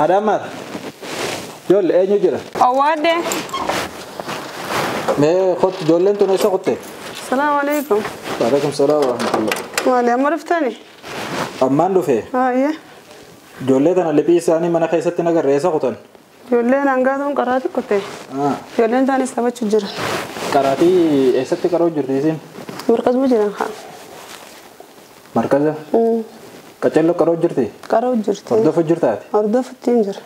Adamar. Ijoollee eenyu jira? Awwaadde. Mee kottu ijoolleen tun eessa kutte? Salaamu alaikum. Waalaikum salaam wa rahmatullah. Maali amma dhuftani? Ammaan dhufe. Haayye. Ijoollee tana liphii isaanii mana keessatti nagarre eessa kutan? Ijoolleen hangaatuun qaraatii kutte. Ijoolleen taanis taphachuu jira. Qaraatii eessatti qaroo jirti isin? Markazuma jiran haa. Markaza? Qaccalloo qaroo jirti? Qaroo jirti. Hordofu jirtaati? Hordofuttiin jira.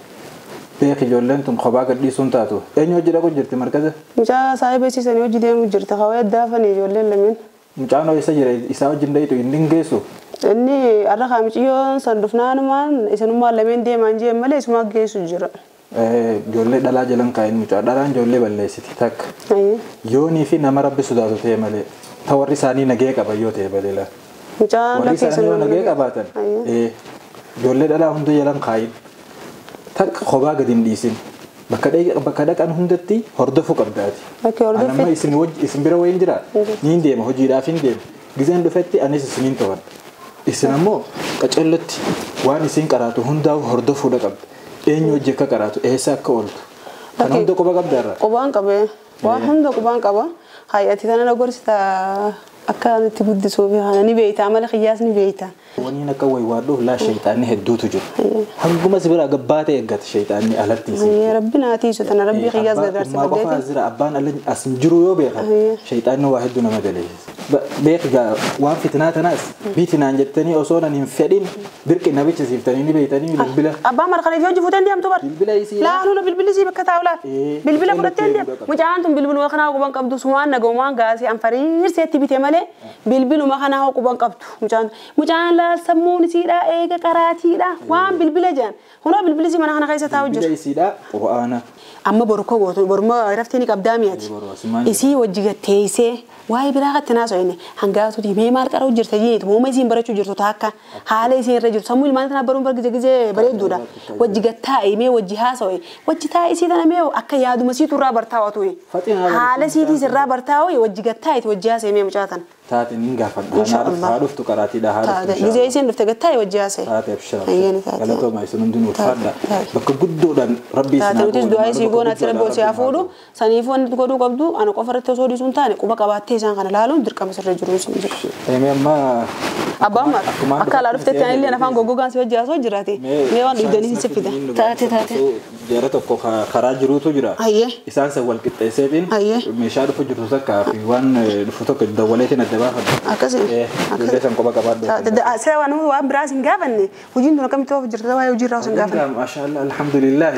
Beeki ijoolleen tun kophaa gadhiisuun taatu. Eenyu hojii dhaqu jirti markaza? Mucaa saahiba isiisanii hojii deemu jirti. Hawaa addaafanii ijoolleen lameen. Mucaan hoo eessa jira? Isaa wajjin dhayitu inni hin geessu? Inni har'a kaamiciyyoon san dhufnaanumaan isinummaan lameen deemaan jeen malee isumaa geessu jira. Ijoollee dhalaa jalan kaa'in mucaa dhalaan ijoollee balleessiti takka. Yoonii fi nama rabbi sodaatu ta'e malee ta warri isaanii nagee qaban yoo ta'e malee laa. Mucaan Warri isaanii yoo nagee qabaatan ijoollee dhalaa hunda jalan kaa'in takka kophaa gadi hin dhiisin. Bakka dhaqan hundatti hordofuu qabdaati. Anamma isin bira wayiin jira niin deema hojiidhaaf hin deema. Gizeen dhufetti anis isiniin to'adha. Isin ammoo qacellotti waan isin qaraatu hundaa'u hordofuudha qabda. Eenyu hojii akka qaraatu eessa akka ooltu. Kan hunda quba qabda irraa. Qubaan qabee waan hunda qubaan qaba. Hayyati tana na gorsita akka itti guddisuuf ni beeyta amala qiyyaas ni beeyta. Waniin akka waywaadhuuf laa shayxaanni hedduutu jira. Hanguma si bira gabbaa ta'e eeggata shayxaanni alatti isin. Rabbi naa tiisu tana rabbi qiyyaas gargaarsa Abbaa qofa baddeeti. jira abbaan ala as hin jiru yoo beekan shayxaanni waa hedduu nama galeessisa. Beeki gaa waan fitinaa tanaas bitinaan jettanii osoo nan hin fedhin birqi nabicha siiftanii ni beeytanii bilbila. Abbaan marqalee fi hojii fuutee deemtu bar. Bilbila isii. Laa nuna bilbilli sii bakka taa'u laa. Bilbila fudhattee deemtu. Mucaan tun bilbiluma kanaa quban qabdu sumaan nagaumaan gaasee anfariirseetti bite malee bilbiluma kanaa quban qabdu. Mucaan mucaan laa sammuun isiidha eega qaraatiidha waan bilbila jedhan. Kunoo bilbilli sii mana kana keessa taa'u jira. Bilbila isiidha qura'aana. Amma boru koo gootu boruma raftee ni qabdaa mi'ati. Boru asumaan jira. Isii wajji gatteessee waa'ee biraa katti naasoo inni hangaatuuti mee maal qara'u jirta jeetu mooma isiin barachuu jirtu taakka haala isiin irra jirtu sammuu ilmaan tanaa baruun bar gizee gizee bareedduudha. Wajji gattaa'e mee wajji haasa'e wajji taa'e isii tana mee akka yaaduma siitu irraa bartaa'u tu'e. Haala siitii irraa bartaa'u wajji gattaa'e wajji haasa'e mee mucaa tana. Taate niin gaafadha. Inshaallah. Haa dhuftu qaraatiidha haa dhuftu. Taate gizee isiin dhufte gattaa'e wajji haasa'e. Taate abshira. Ayyaani taate. Galatooma isin hundinuu ulfaadha. Bakka guddoodhaan rabbi isin Taate haa nutis godhu. du'aa isii goona ati rabbi ol si haa fuudhu saniifuu wanti godhuu qabdu ana qofa irratti osoo dhiisuun taane quba qabaattee isaan kana laaluun dirqama sirra jiru isin jira. Mee amma Abbaan maal akka alaa dhuftetti anillee afaan goggogaan si wajji haasoo jiraate mee waan dhugdanii si fida. Taate taate. Jara tokko karaa jiruutu jira. Ayyee. Isaan san wal qixxeesseetiin Ayyee. meeshaa dhufu jirtu takkaa fi waan dhufu tokko dawwaleetiin adda baafadha. Akkasii. Ijoollee san quba qabaadhu. Sira waan waan biraas hin gaafanne hojiin tun akkamitti oofu jirta waa'ee hojii irraa osoo hin gaafanne. Maashaallah alhamdulillah.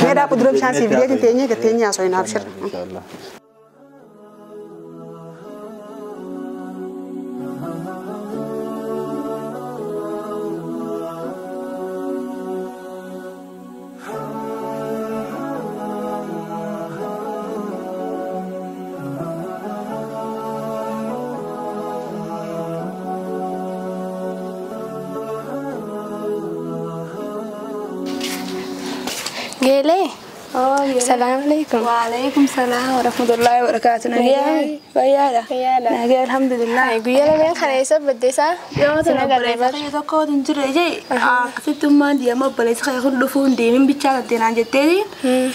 Mee daa kudura bishaan siif fideetiin teenyee gatteenyee haasoo hin abshir. Inshaallah. Geelee. Salaamu alaikum. Waalaikum salaam wa rahmatullahi wa barakatuh. Nagee. Fayyaadha. Fayyaadha. Nagee alhamdulillah. Guyyaa lameen kana eessa baddeessaa? Yoo tana obboleessa kiyya tokko hin jirre jee akkasittummaan deema obboleessa kiyya kun dhufuu hin deemin bichaa tattee naan jetteeti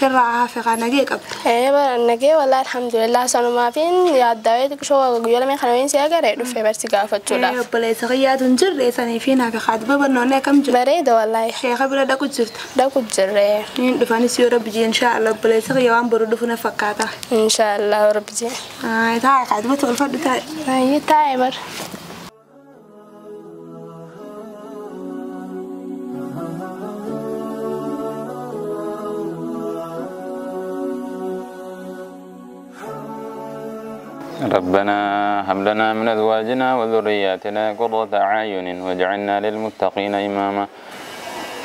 sirraa hafe kaa nagee qabda. Bara nagee wallaahi alhamdulillah sanumaafin yaaddaawee xiqqishoo guyyaa lameen kana wayin si agaree dhufee barsi gaafachuudhaaf. Obboleessa kiyyaatu hin jirre saniifi naaf haa dubba barnoonni akkam jira. Bareeda wallaahi. Sheeka bira dhaqu jirta. Dhaqu jirre. Niin dhufanis yoo rabbi jee inshaallah obboleessa kiyya waan boru dhufu na fakkaata. Inshaallah rabbi jee. Taa'e haa dubba tolfadhu taa'e. Ayyee taa'e bara. ربنا هب لنا من أزواجنا وذرياتنا قرة أعين واجعلنا للمتقين إماما.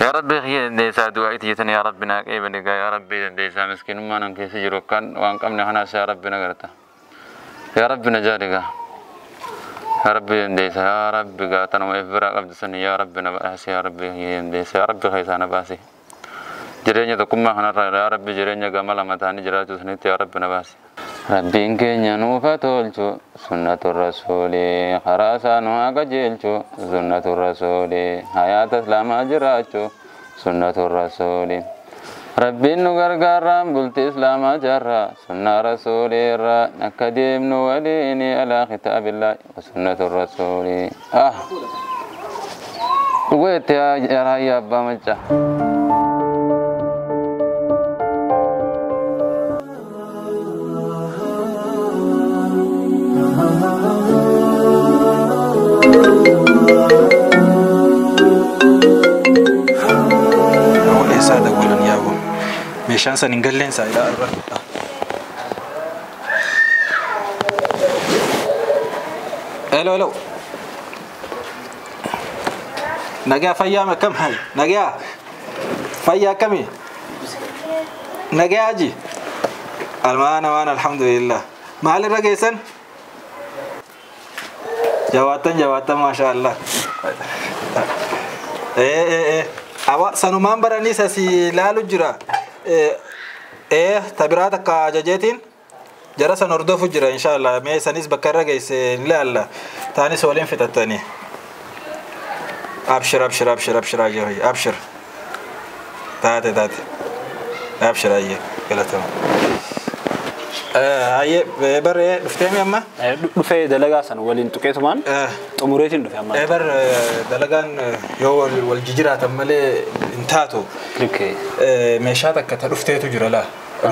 يا ربي خير ديسا دعائتي يا ربنا كيف يا ربي ديسا مسكين ما ننكي سجرو كان وان قمنا هنا يا ربنا قرتا يا ربي نجارك يا ربي ديسا يا ربي قاتنا وإفرا قبل سن يا ربنا بأس يا ربي ديسا يا ربي خيسانا باسي jireenya tokkummaa kanarra yaa Rabbi jireenya gama lama ta'anii jiraachuu sanitti yaa Rabbi na baasi. Rabbiin keenya nuuf haa tolchu sunnatu rasuulii karaa isaa nu haa qajeelchu sunnatu rasuulii hayaata islaamaa jiraachuu سنة الرسول ربي نغرغر بلت إسلام جرى سنة رسول را نكديم نوليني على كتاب الله وسنة الرسول وقلت يا رأي أبا مجا Meeshaan san hin galleen isaa ilaa irra. Hello, hello. Nagaa fayyaa akkam hayi? Nagaa fayyaa akkamii? Nagaa haji? Almaan amaan alhamdulillah. Maalirra geessan? Jawaatan jawaatan maasha Allah. Awa sanumaan baraniis asii ilaalu jira. Tabiraa takka ajajeetiin jara san hordofu jira inshallah. Mee sanis bakka irra geesse ni ilaalla. Taanis waliin fixattanii. Abshir abshir abshir abshir ayyee abshir. Taate taate. Abshir ayyee galatama. Ayyee barree dhufteemi amma? Dhufee dalagaa san waliin tuqeetumaan xumureetiin dhufe amma. Bar dalagaan yoo wal jijjiiraatan malee hin taatu. Meeshaa takka ta dhufteetu jira laa.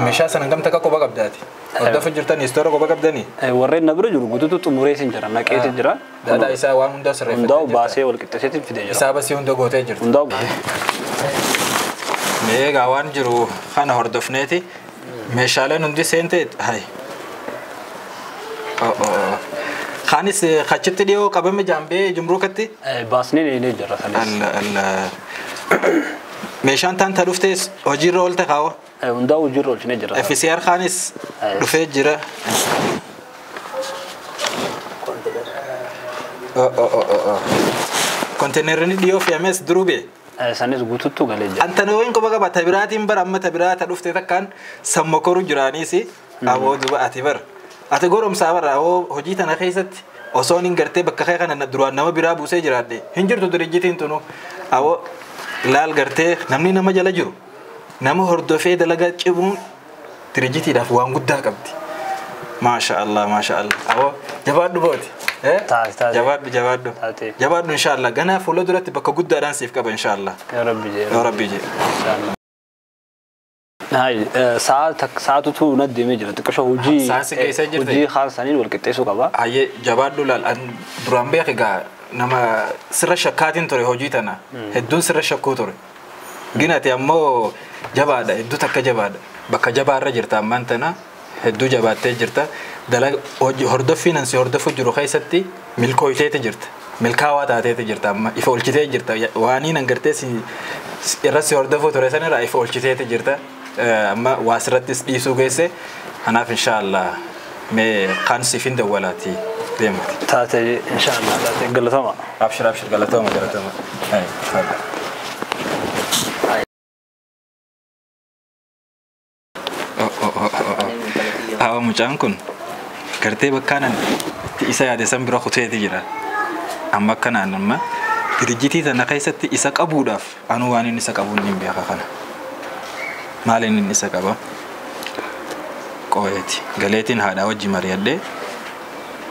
Meeshaa sana hangam takka quba qabdaati? Hordofa jirtan istoora quba qabdanii? Warreen na bira jiru guutuutu xumureetiin jira naqeetiin jira. Daadaa isaa waan hundaa sirreeffatee jirta. Hundaa'u baasee wal qixxeeseetiin fidee jira. Isaa basii hunda gootee jirta. Hundaa'u. Meegaa waan jiru kana hordofneeti. Meeshaaleen hundi seente hay. Kaanis achitti dhiyoo qabame jaambee jumruukatti? Baasnee ni jira sanis. Meeshaan taan ta dhuftees hojiirra oolte kaawwa? Hundaa'u hojiirra oolchinee jira. FCR kaanis dhufee jira. Konteenerri dhiyoo fe'ames duruu bee? Sanis guutuutu galee jira. Antana wayin quba qaba tabiraatiin bara amma tabiraa ta dhuftee takkaan samma koru jiraaniis aboo duba ati bara. Ati goromsaa bara aboo hojii tana keessatti osoo hin gartee bakka kee kana duraan nama biraa buusee jiraadhe hin jirtu dirijjitiin tunu aboo laal gartee namni nama jala jiru nama hordofee dalagaa cimuun dirijjitiidhaaf waan guddaa qabdi. Maasha Allah maasha Allah aboo jabaadhu booti. Jabaadhu jabaadhu jabaadhu inshallah ganaa fuula duratti bakka guddaadhaan siif qaba inshallah. Yaa Rabbi jee. Yaa Rabbi jee. Hayi sa'aatutu na deemee jira xiqqasho hojii Sa'aan keessa jirti. Hojii haasaniin wal qixxeessuu qaba. Hayyee jabaadhu laal duraan beek egaa nama sirra shakkaatiin ture hojii tana hedduun sirra shakkuu ture. Ginati ammoo jabaadha hedduu takka jabaadha bakka jabaarra jirta ammaan tana hedduu jabaattee jirta. Hordoffiin ansi hordofu jiru keessatti milkooyteeti jirta. Milkaawaa taateeti jirta amma ifa olchitee jirta. Waaniin hangartee irra si hordofuu ture sanirraa ifa olchiteeti jirta. Amma waa sirrattis dhiisuu geesse kanaaf inshaallah mee kaan siif hin dawwalaati deemati. Taate inshaallah taate galatama. Abshir abshir galatama galatama. Awa mucaan kun gartee bakkaanan itti isa yaade san bira kuteeti jira. Amma akkanaan amma dirijjitii tana keessatti isa qabuudhaaf anuu waan inni isa qabuun hin beeka kana. Maal inni isa qaba? Qooyeeti. Galeetiin haadhaa wajji mari'adhee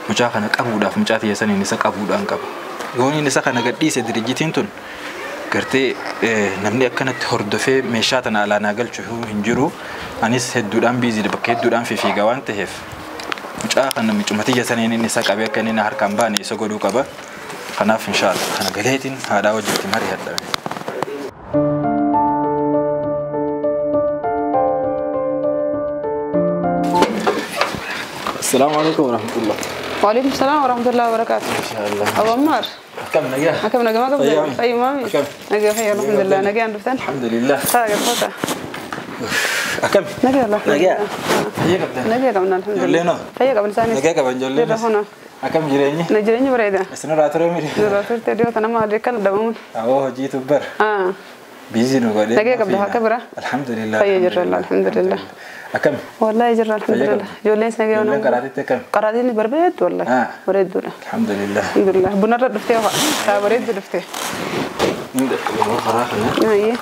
mucaa kana qabuudhaaf mucaa tiyya saniin isa qabuudhaan qaba. Yoon inni isa kana gadhiise dirijjitiin tun gartee namni akkanatti hordofee meeshaa tana alaanaa galchu hin jiru. Anis hedduudhaan biiziidha bakka hedduudhaan fiigaa waan ta'eef mucaa kana micumatiyya saniin inni isa qabee akka inni harkaan baane isa godhuu qaba. Kanaaf inshaallah kana galeetiin haadhaa wajjitti mari'adha. السلام عليكم ورحمة الله. وعليكم السلام ورحمة الله وبركاته. إن شاء الله. أبو عمار. كم نجاح؟ كم نجاح؟ ما قبل. أي مامي. نجاح خير الحمد لله. نجاح عندك. الحمد لله. خير فوتا. كم؟ نجاح الله. نجاح. هي قبل. نجاح قبل الحمد لله. جولينا. هي قبل سنة. نجاح قبل جولينا. هنا. كم جريني؟ نجريني بريدة. السنة راتري ميري. راتري تديو أنا ما أدري كان دمون. أوه جيت بر. بيزي نقول. نجاح قبل هكبرة. الحمد لله. خير الله الحمد لله. Akkami? Wallahi jirra alhamdulillah. Ijoolleen sana ga'ee Ijoolleen karaatiitti akkami? Qaraatiin barbaaddu wallahi. Bareedduudha. Alhamdulillah. Alhamdulillah. Bunarra dhuftee ho'a. Taa bareeddu dhuftee. Yeroo karaa kana. Ayyee.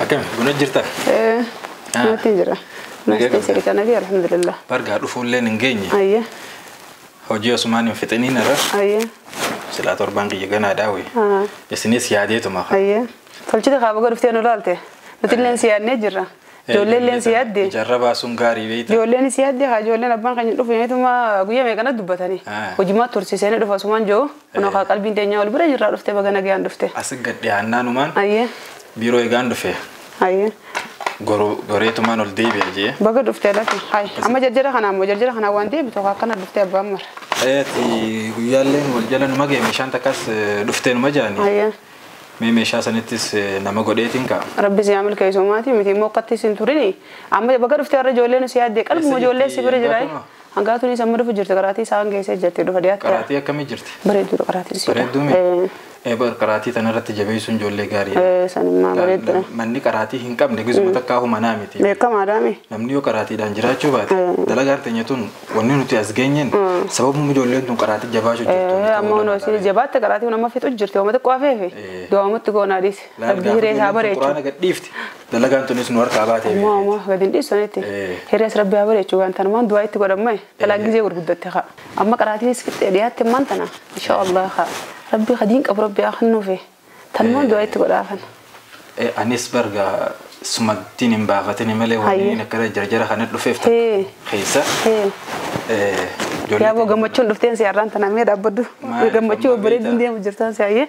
Akkami? Buna jirta? Natti jira. Natti sirriitti nagee alhamdulillah. Bargaa dhufuullee hin geenye. Ayyee. Hojii osumaan hin fixiniin irra. Ayyee. Silaa torbaan kiyya ganaa daawwe. Isinis yaadeetuma. Ayyee. Tolchite kaaba dhuftee nu laalte. Nuti illeen si yaadnee jirra. Ijoolleen illeen si yaadde. Ijaarra baasuun gaarii beekta. Ijoolleen si yaadde haa ijoolleen abbaan kan dhufu yeetuma guyyaa meeqana dubbatanii. Hojimaa tursiisanii dhufa asumaan jiru. Kun haa qalbiin teenyaa ol bira jirraa dhuftee baga nagayaan dhufte. As gad dhiyaannaanumaan. Ayyee. Biiroo eegaan dhufe. Ayyee. Goreetumaan ol deebi'a jee. Baga dhuftee lafi. Hayi amma jarjara kanaa immoo jarjara kanaa waan deebitu akkana dhuftee abbaan mara. Guyyaalleen wal jala numa ga'e meeshaan takkas dhuftee numa jaani. Ayyee. Mee meeshaa sanittis nama godheetiin ka'a. Rabbi si yaamil keessumaati miti immoo akkatti isin turini amma baga dhuftee warra ijoolleen si yaaddee qalbuma ijoollee si bira jira. Hangaatuun isa amma dhufu jirti qaraatii isaan geessee jirti dhufa dhiyaatte. Qaraatii akkamii jirti? Bareedduudha qaraatiin si. Bareedduu mi? Qaraatii tanarratti jabeessuun ijoollee gaariidha. Sanimmaa bareeddudha. Manni qaraatii hin qabne gizuma takkaa humanaa miti. Beekamaadhaa mi? Namni yoo qaraatiidhaan jiraachuu baate dalagaan teenya tun wanni nuti as geenyeen sababuma ijoolleen tun qaraatii jabaachuu jirtu. Amma hunoo isin jabaatte qaraatii nama fixu jirti uummata xiqqoo hafeefi du'aamatti goonaa dhiise. Rabbi hiree isaa bareechu. Quraana gad dhiifti dalagaan tunis nu harkaa baatee. Amma gad hin dhiisanitti. Hirees rabbi haa bareechu waan tanumaan du'aa itti godhamee dalaan gizee gurguddatte haa. Amma qaraatiinis fixee dhiyaatte ammaan tana insha Allah haa. Rabbi khadiin qabu rabbi akhnuufe tanumaan du'aa itti godhaafan. Anis barga sumattiin hin baafatini malee wanni akkana jarjara kana dhufeef keessa. Yaaboo gammachuun dhufteen si har'aan tana mee dhaabbaddu gammachuu bareeduun deemu jirtaan si hayyee.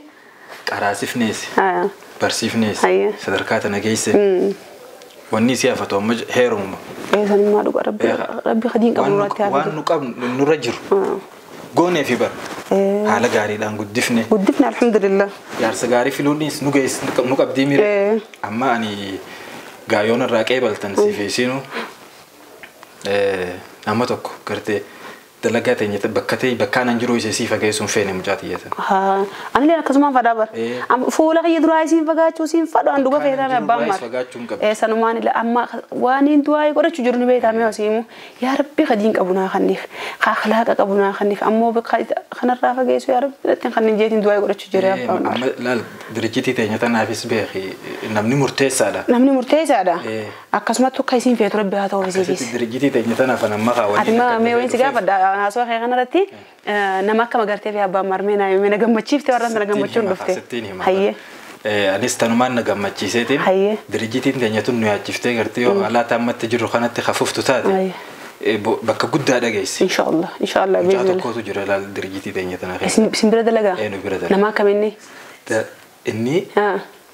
Qaraasifnees. Barsiifnees. Sadarkaa tana geesse. Wanni si hafatu amma heerumuma. Sanimmaa dhuga rabbi khadiin qabu nurratti haa Waan nu qabnu nurra jiru. Goonee fi bara. Haala gaariidhaan guddifne. Guddifne alhamdulillah. Jaarsa gaarii filuunis nu geesse nu qabdii mire. Amma ani gaayoon irraa qeebaltan si fi isiinu nama tokko gartee dalagaa teenya bakka ta'e bakkaan an jiru isee si fageessuun feene mucaa tiyyatan. Ani illee akkasumaan fadhaa bara. Fuula kiyya duraa isiin fagaachuu isiin fadhu an dhuga feetame abbaan mara. Sanumaan illee amma waan hin du'aa godhachuu jiru ni beekame osiimu yaa rabbi khadiin qabu naa kanniif akhlaaqa qabu naa kanniif ammoo kanarraa fageessu yaa rabbi natti kannin jeetiin du'aa godhachuu jira abbaan mara. Amma laal dirjitii teenya tanaafis beeki namni murteessaadha. Namni murteessaadha. Akkasumatti akka isiin feetu rabbi haa ta'u isiifis. Dirjitii teenya tanaaf amma kaawwanii. Ati ma mee wayii si gaafadha haasawaa kee kanarratti nama akka magartee fi abbaan marmee naa na gammachiifte warra sana gammachuun dhufte. Hayyee. Anis tanumaan na gammachiiseetiin dirjitiin teenya tun nu yaachiftee gartee yoo alaata ammatti jirru kanatti hafuftu taate bakka guddaa dhageessi. Inshaallah inshaallah beekna. Mucaa tokkotu jira laal dirjitii teenya tana keessa. Isin bira dalagaa? Nu bira dalagaa. Nama akkam inni? Inni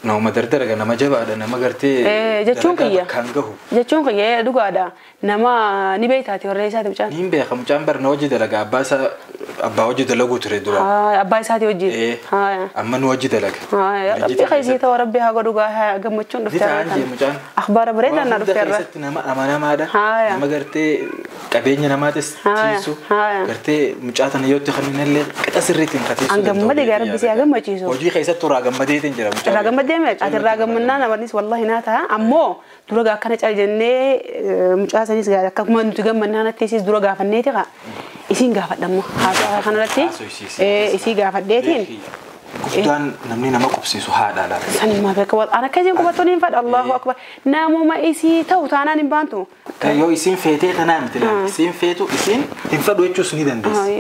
nama dardaraga nama jabaadha nama gartee jechuun kiyya kan gahu. Jechuun kiyya dhugaadha nama ni beektaati warra isaati mucaan. Niin beeka mucaan barna hojii dalaga abbaa isaa abbaa hojii dalaguu ture dura. Abbaa isaati hojii. Amma nu hojii dalaga. Rabbi kaysii ta'u rabbi haa godhu gammachuun dhufte. Mucaan. Akhbaara bareedaa na dhufte irra. Keessatti nama amanamaadha. Nama gartee qabeenya namaatis tiisu. Gartee mucaa tana yoo itti kenninallee qixa sirriitiin katiisuu. An gammadee gaa rabbi si haa gammachiisu. Hojii keessatti irraa gammadeetiin jira mucaa. Irraa gammadee ati irraa gammannaa namannis wallahi naa ta'a ammoo dura gaa akkana cal jennee mucaa sanis gaa akkuma nuti gammannaa natti isiis dura gaafanneeti kaa isiin gaafadhammoo haasawaa kanarratti isii gaafadheetiin. Guddaan namni nama qubsiisu haadha laata. Sanimmaa beeka wal ana akkasiin qubattuun hin fadha Allahu akbar namuma isii ta'u taanaan hin baantu. Yoo isiin feetee tanaa miti laata isiin feetu isiin hin fadhu jechuus ni dandeessi.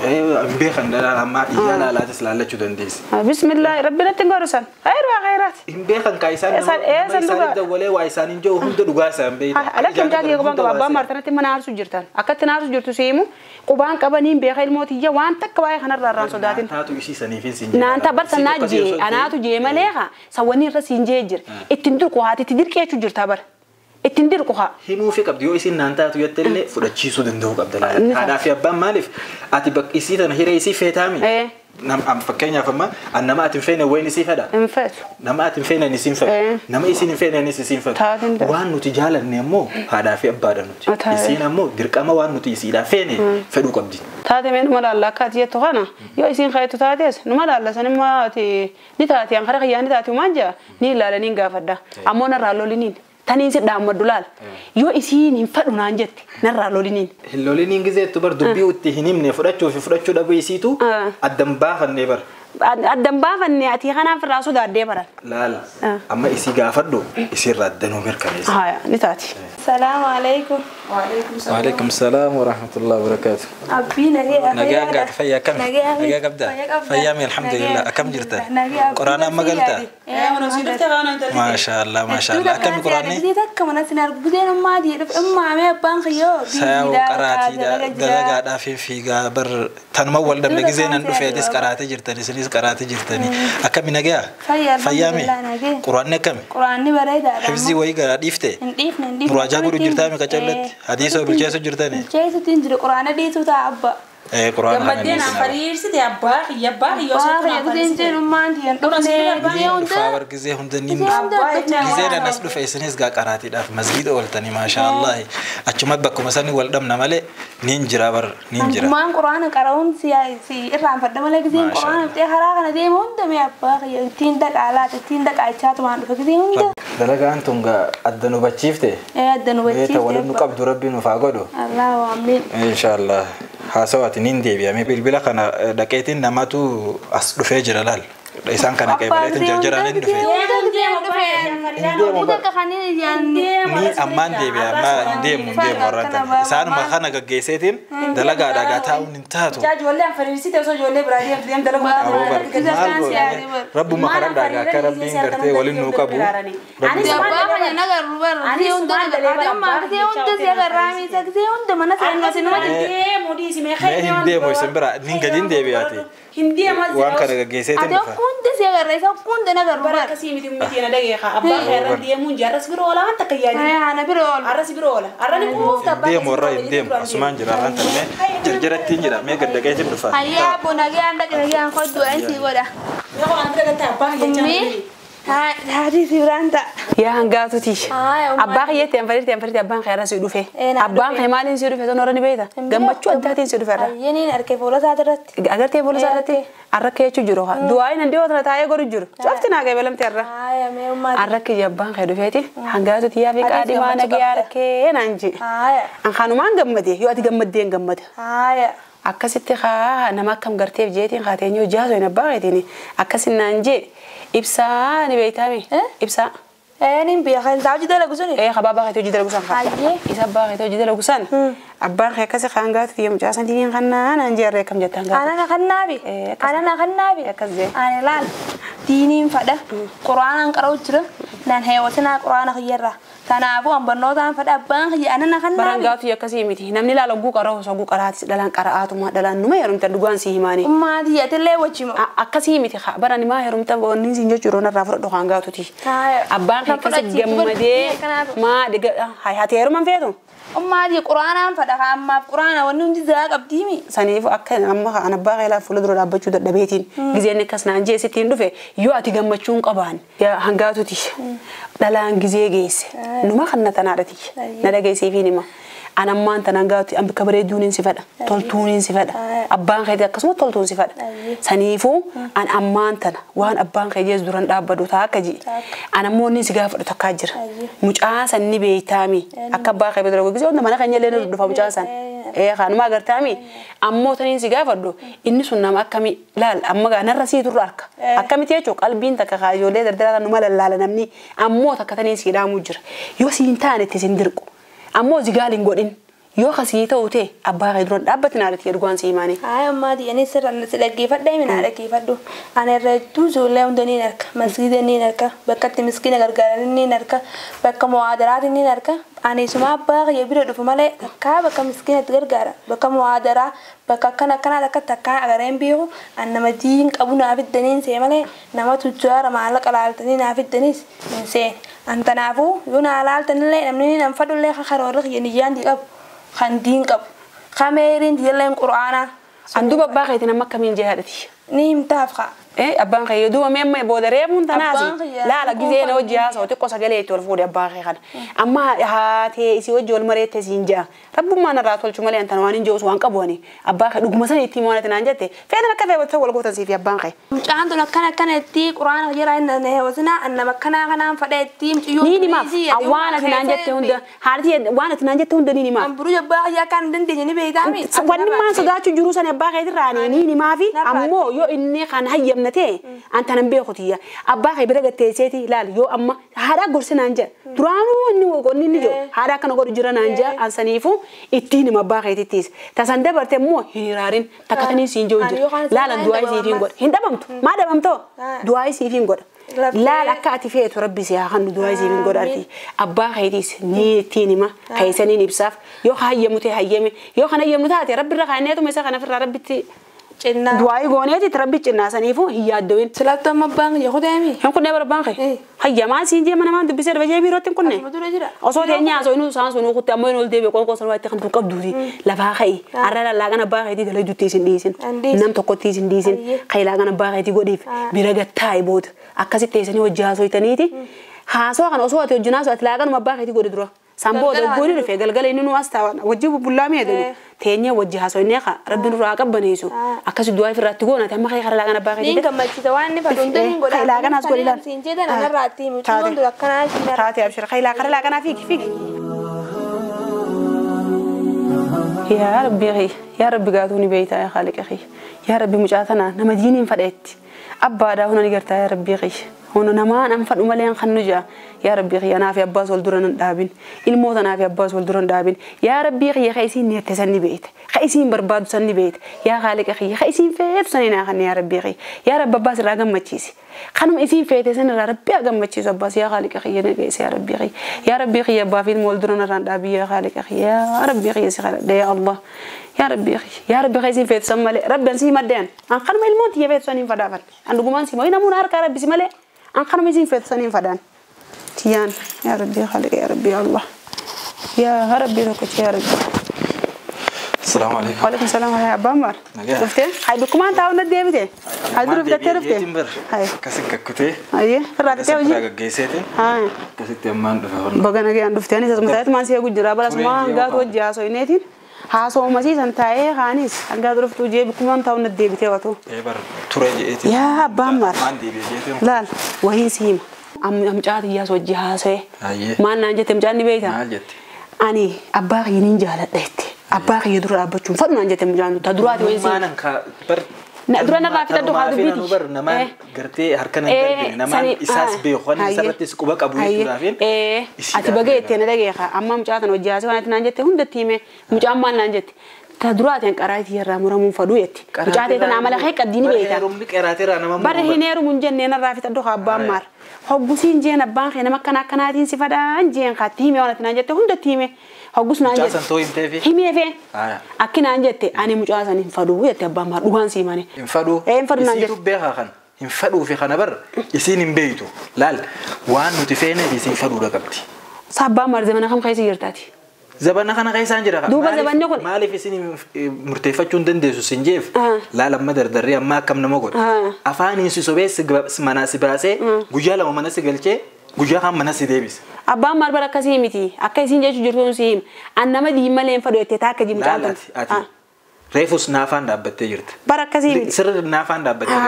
Hin beekan dhalaa ammaa ijaa laalaatis laallachuu dandeessi. Bismillah rabbi natti hin godhu san khayru khayraat. Hin beekan kaa isaan nama isaanii dawwalee waa isaan hin jiru hunda dhugaa isaan beekta. Alakki mucaa kiyya qubaan qaba abbaan martanatti mana aarsu jirtan akkatti na aarsu jirtu siimu qubaan qabaniin beeka ilmootiyya waan takka waa'ee kanarraa irraan sodaatin. Taatu isii saniifin siin jira. Naanta barsa naa jee anaatu jee malee haa sawwanii irra siin jee jira ittiin dirqu haati itti dirqeechuu jirta bara ittiin dirqu haa. Himuu fi qabdi yoo isiin naan taatu jettellee fudhachiisuu danda'uu qabda laala. Haadhaa fi abbaan maaliif ati bakka isii tana hiree isii feetaami. Fakkeenyaaf amma nama ati hin feene wayin isii fedha. Hin feetu. Nama ati hin feene isiin fedha. Nama isiin hin feene isiin fedha. Waan nuti jaalanne ammoo haadhaa fi abbaadha nuti. Isiin ammoo dirqama waan nuti isiidhaa feene fedhuu qabdi. Taate mee numa laalla akka ati jettu kana yoo isiin kaayettu taates numa laalla sanimmaa ati ni taate an kara kiyyaa ni taate maan jaa ni ilaala ni gaafadha. Ammoo narraa loliniin. Taniin si dhaammaddu laala. Yoo isiin hin fedhu naan jette narraa loliniin. Hin loliniin gizeettu bar dubbii itti hin himne fudhachuu fi fudhachuu dhabuu isiitu addan baafannee bar. Addan baafannee ati kanaaf irraa sodaaddee baran. Laala amma isii gaafadhu isiirraa addanuu mirkaneessa. Haya ni taati. Salaamu alaikum. Waalaikum salaam wa rahmatullahi wa barakaatu. Abbii nagee Nagaa gaata fayyaa akkami? Nagaa qabdaa? Fayyaa mi alhamdulillah akkam jirta? Quraana amma galtaa? Maashaallah maashaallah akkami quraanni? Takka mana sin argu gudeen ammaa jedhu ammaa mee abbaan kiyyoo Sayaw qaraatii dalagaadhaa fi fiigaa bar tanuma wal dhabne gizeen an dhufeetis qaraatee jirtani isinis qaraatee jirtani akkami nagaa? Fayyaa mi? Quraanni akkami? Quraanni bareedaadha. Hifzii wayii garaa dhiifte? Hin dhiifne hin dhiifne. Muraajaa godhu jirtaa mi qacarratti? Hadiisa bilcheessu jirtani? Bilcheessutti hin jiru quraana dhiisuu ta'a abba. Quraana kana Gammaddeen afariirsite abbaa kiyya abbaa kiyya osoo Abbaa kiyya gizeen jedhummaan tiyyan dhufne gizee hunda Dhufaa bar gizee hunda ni gizee danas dhufe isinis gaa qaraatiidhaaf masgiida ooltanii maashaallah achuma bakkuma sani wal dhabna malee niin jira bar niin jira. Maan quraana qara'uun si irraanfadha malee gizeen quraana fixee karaa kana deemu hunda mee abbaa kiyya ittiin dhaqaalaati ittiin dhaqaachaa tumaan dhufe gizee hunda. Dalagaan tun gaa adda nu bachiifte. Adda nu bachiifte. Beeta waliin nu qabdu rabbi nuuf haa godhu. Allahu amiin. Inshaallah. Haasawaati niin deebi'ame bilbila kana dhaqeetiin namatu as dhufee jira laal. Isaan kana qeebaleetiin jarjaraan hin dhufe. Ni ammaan deebi'a amma hin deemu hin deemu warraan tana. Isaanuma kana gaggeesseetiin dalagaadhaa gaa taa'uun hin taatu. Ijoollee anfariirsite osoo ijoollee biraa deemtu deem dalagu. Maal goone rabbuma kadhadhaa gaa akka rabbiin gartee waliin nuu qabu. Mee hin deemu isin bira nin gadi hin deebi'aati. Waan kana gaggeesseetiin dhufa. Hundi si agarra isa hundi na garuu Bara akkasii miti miti na dhagee haa abbaa kee deemuun jaarras bira oola waan takka yaadin. Ana bira oola. Arras bira oola. Arra ni quufta abbaa. Deemu warra hin deemu asumaan jira arraan tarmee jarjarattiin jira mee gad dhaqeetiin dhufa. Hayyaa abbo nagaan dhaqe nagaan hodhu waan sii godha. Yoo ana bira gatta abbaa kee jechaa. Haati si biraan ta'a. Yaa hangaatuti. Abbaa kiyyeetti anfariirti abbaan kee irra si dhufe. Abbaan kee maaliin si dhufe sana ni beekta. Gammachuu addaatiin si dhufe irra. Ayyaniin argee fuula isaa irratti. Agartee fuula isaa irratti arra kee jechuu jiru. Du'aayin handii otoo taa'ee godhu jiru. Cofti naa qeebalamte irra. Arra kiyya abbaan kee dhufeeti hangaatuti yaa fi qaadimaa nagee harkee naan jee. An kanumaan gammade yoo ati gammaddee hin gammada. Akkasitti haa nama akkam garteef jeetiin haateenyoo jaasoo hin abbaa keetiin akkasin naan jee ibsaa ni beeytaami ibsaa. Niin biyya kan isaa hojii dalagu suni. Abbaa keetii hojii dalagu san. Isa abbaa keetii hojii dalagu san. Abbaan kee akkasi kaan gaatu xiyya mucaa san diiniin kannaa naan jee harree akkam jettan gaatu. Anana kannaabi. Anana kannaabi. Akkas jee. Ani laal diiniin fadha quraanaan qara'u jira naan heewwatinaa quraana kiyyarraa. Kanaafuu hambannootaan fadha abbaan kiyya anana kannaabi. Baraan gaatu akkasii miti namni laala oguu qara'u osoo oguu qara'aatis dhalaan qara'aatuma dhalaan numa heerumta dhugaan si himaani. Ummaa xiyyatillee wajjima. Akkasii miti barani maa heerumta wanni siin jechuu yeroo narraa fudhadhu kaan gaatuti. Abbaan kee akkasi gammadee maa haati heeruman feetu. Ummaa xiyya quraanaan fadha ammaaf quraana wanni hundi ziraa qabdiimi. Saniif akka amma an abbaa keelaa fuula dura dhaabbachuu dadhabeetiin gizeen akkas naan jee sittiin dhufe yoo ati gammachuu hin qabaan hangaatuti dhalaan gizee geesse numa kanna tanaadhati na dhageessee fi nima an ammaan tanaan gaatu an bakka bareeduun si fedha toltuun si fedha abbaan keetii akkasuma toltuun si fedha saniifuu an ammaan tana waan abbaan kee jees duran dhaabbadu taa akka ji an ammoo inni si gaafadhu takkaa jira mucaa san ni beeytaami akka abbaa kee bira gogisee hunda mana keenya illee ni dhufa mucaa san kanuma agartaami ammoo taniin si gaafadhu inni sun nama akkamii laal amma gaa narra sii turre harka akkamitti jechuun qalbiin takka kaayoolee dardaraa numa lallaala namni ammoo takka taniin si dhaamuu jira yoo siin taane itti sin dirqu ammoo zigaal hin godhin yoo kasii ta'u ta'e abbaa kee duran dhaabbatin haadhati ergaan si himaani. Haa ammaa ani sirra si dhaggeeffadha himi naa dhaggeeffadhu. Ani irra hedduu ijoollee hunda ni harka masgiida ni harka bakka itti miskiina gargaaran ni harka bakka muwaadaraati ni harka ani suma abbaa kiyya bira dhufu malee takkaa bakka miskiina itti gargaara bakka muwaadaraa bakka akkana akkanaa takka takkaa agareen beeku an nama diin qabu naa fiddaniin see malee nama tujjaara maallaqa laaltanii naa fiddaniis hin seen. An tanaafuu yoo naa laaltanillee namni nan fadhullee karoorri kiyya niyyaan di qabu. Kan diin qabu kameeriin diileen quraanaa. An duuba abbaa keetiin amma akkamiin jee haadhati. Ni himtaaf kaa. Abbaan kee duuba mee booda reemuun tanaasi laala gizee na hojii haasa'u xiqqoo sagalee itti ol fuudhe abbaa kee kana amma haatee isii hojii ol mareette siin ja'a rabbummaan irraa tolchu malee antana waan hin jiru waan qabu ani abbaa kee dhuguma sana itti himaa naan jette feetan akka feetan wal gootan siifi abbaan kee. Mucaan tun akkana akkana itti quraana jira inni hawasina annama akkanaa kanaan fadha itti mucayyoo. Ni himaaf waan ati naan jette hunda haati waan ati naan jette hunda ni himaaf. Amburuu abbaa kiyyaa kan hin dandeenye ni beektaami. Wanni maan sodaachuu jiru sana abbaa keetirraa ni himaafi ammoo yoo inni kan hayyamne anta nan beeku tiyya abbaa kee bira gatteesseeti laal yoo amma haadha gorsi naan jedha duraanuu inni inni jiru haadha akkana godhu jira naan jedha ansaniifu ittiin hima abbaa keetittiis tasan dabarte immoo hin hiraarin takka taniin siin jiru jira laalan du'aa isiifiin godha hin dhabamtu maa dhabamtoo du'aa isiifiin godha laal akka ati feetu rabbi si haa kennu du'aa isiifiin godha arti abbaa keetiis ni ittiin hima keessaniin ibsaaf yoo hayyamu ta'e hayyame yoo kan hayyamnu taate rabbi irra kaanneetuma isa kana ofirraa rabbitti Du'aa gooneeti rabbi cinnaasaniifu hin yaaddowin. Silaattuu amma abbaan kiyya kuteemi. Hin kunnee bara abbaan kee. Hayyamaan siin jee mana maan dubbisee dhabee jee biirootti hin kunne. Osoo teenyaa osoo inni isaan sunuu kutte ammoo inni ol deebi'e qoonqoo sanuu itti kan qabduuti. Lafaa ka'i. Har'a lallaaqan abbaa keetii dalagduutti isin dhiisin. Nam tokkotti isin dhiisin. Ka'i laaqan abbaa keetii godhiif bira gattaa'e booda akkasitti teessanii hojii haasoytaniiti. Haasoo kana osoo ati hojii haasoo ati laaqanuma abbaa keetii godhi dura. Samboo gooni dhufe galgala inni nu as taa'an wajji bullaa mee jedhu teenyee wajji haasofnee kaa rabbi nurraa qabbaneessu akkasi du'aa ofirratti goona amma kee karaa laaqana abbaa keetii. Niin gammachiisa waan inni fadhu hundi hin godhaa. Kee laaqanaas godhi laal. Siin jedhan anarraa itti himu. Mucayyoon dura akkanaa siin Taate abshir kee karaa laaqanaa fiigi fiigi. Yaa Rabbi yaa Rabbi gaatuu ni beeytaa yaa Khaaliqa yaa Rabbi mucaa tanaa nama diiniin fadheetti abbaadhaa huna ni gartaa yaa Rabbi hono namaan an fadhu malee kan nu jaa yaa Rabbi kiyya naaf abbaas wal dura nan dhaabin ilmoota naaf abbaas wal dura nan dhaabin yaa Rabbi kiyya ka isiin niyyatte san ni beeyte ka isiin barbaadu san ni beeyte yaa Khaaliqa kiyya ka isiin feetu san naa kan yaa Rabbi kiyya yaa Rabbi abbaas irraa gammachiisi kanuma isiin feete san irraa Rabbi haa gammachiisu abbaas yaa Khaaliqa kiyya na geesse yaa Rabbi kiyya yaa Rabbi kiyya abbaa fi ilma wal dura narraan dhaabi yaa Khaaliqa kiyya yaa Rabbi kiyya si kadhadhe yaa Allah yaa Rabbi kiyya yaa Rabbi ka isiin feetu san malee Rabbi an si himadde an kanuma ilmoon tiyya feetu san hin fadaafan an dhugumaan si himaa namuun harkaa Rabbi si malee an kanuma isiin feetu saniin fadaan tiyaan yaa Rabbi Khaaliqa yaa Rabbi yaa Allah yaa Rabbi tokkicha yaa Rabbi. Asalaamu alaikum. Waalaikum salaam yaa abbaan maar. Dhuftee hay bikkumaan taa'u na deebite. Hay dura fitattee dhufte. Hay. Akkasi gakkutee. Ayyee irraa fitee hojii. Irraa gaggeesseetiin. Haa. Akkasitti ammaan dhufe horna. Baga nagayaan dhuftee anis asuma taa'eetu maan si eegu jira bara asuma hangaatu hojii haaso'ineetiin. Haasoo masiisan taa'ee kaanis hangaatu dhuftuu jee bikkumaan taa'u na deebitee watu. Bar ture jeetiin. Yaa abbaan maar. Maan deebi'e jeetiin. Laal wahiin si hima. Amcaa xiyyaas hojii haasa'e. Maal naan jette mucaan ni beektaa? Maal jette? Ani abbaa kiyya niin jaaladha jette. Abbaa kiyya dura dhaabbachuun fadhu naan jette mucaan ta duraati wayiin si. Maanan ka bar. Dura narraa fitadhu haa dubbiiti. Bar namaan gartee harka nan darbine namaan isaas beeku waan isarrattis quba qabu jechuudhaafin. Ati baga jettee na dhageeqa amma mucaa tan hojii haasa'e waan ati naan jette hundatti hime mucaan maal naan jette. Ta duraatiin qaraatii irraa muramuun fadhu jetti. Mucaa ta'e tana amala kee qabdii ni beekta. Heerumni qaraatii nama Bara hin heerumu hin jennee narraa fitadhu haa abbaan maar. Hoggusiin jeen abbaan kee nama akkana akkanaatiin si fadhaan jeen kaatti hime waan ati naan jette hundatti hime. Hoggus naan jette. Mucaa san too himteefi? Himeefe. Akki naan jette ani mucaa san hin fadhu jette abbaan maar dhugaan sii mane. Hin fadhu. Hin fadhu naan jette. Isiitu beekaa kana. Hin fadhuu fi kana bar isiin hin beeytu. Laal waan nuti feene isiin fadhuudha qabdi. Sabbaan maar zamana kam keessa jirtaati? Zabana kana keessaan jira. Duuba zabanni kun. Maaliif isin murteeffachuu hin dandeessu sin jeef laal amma dardarree amma akkam nama godha. Afaaniin si sobee manaa si baasee guyyaa lama mana si galchee guyyaa kaan mana si deebise. Abbaan maal bara akkasii miti akka isin jechuu jirtuun si hima. An nama diimaa leen fadhu jettee taakka jimu caaltu. Ati reefus naafaan dhaabbattee jirti. Bara akkasii miti. Sirri naafaan dhaabbattee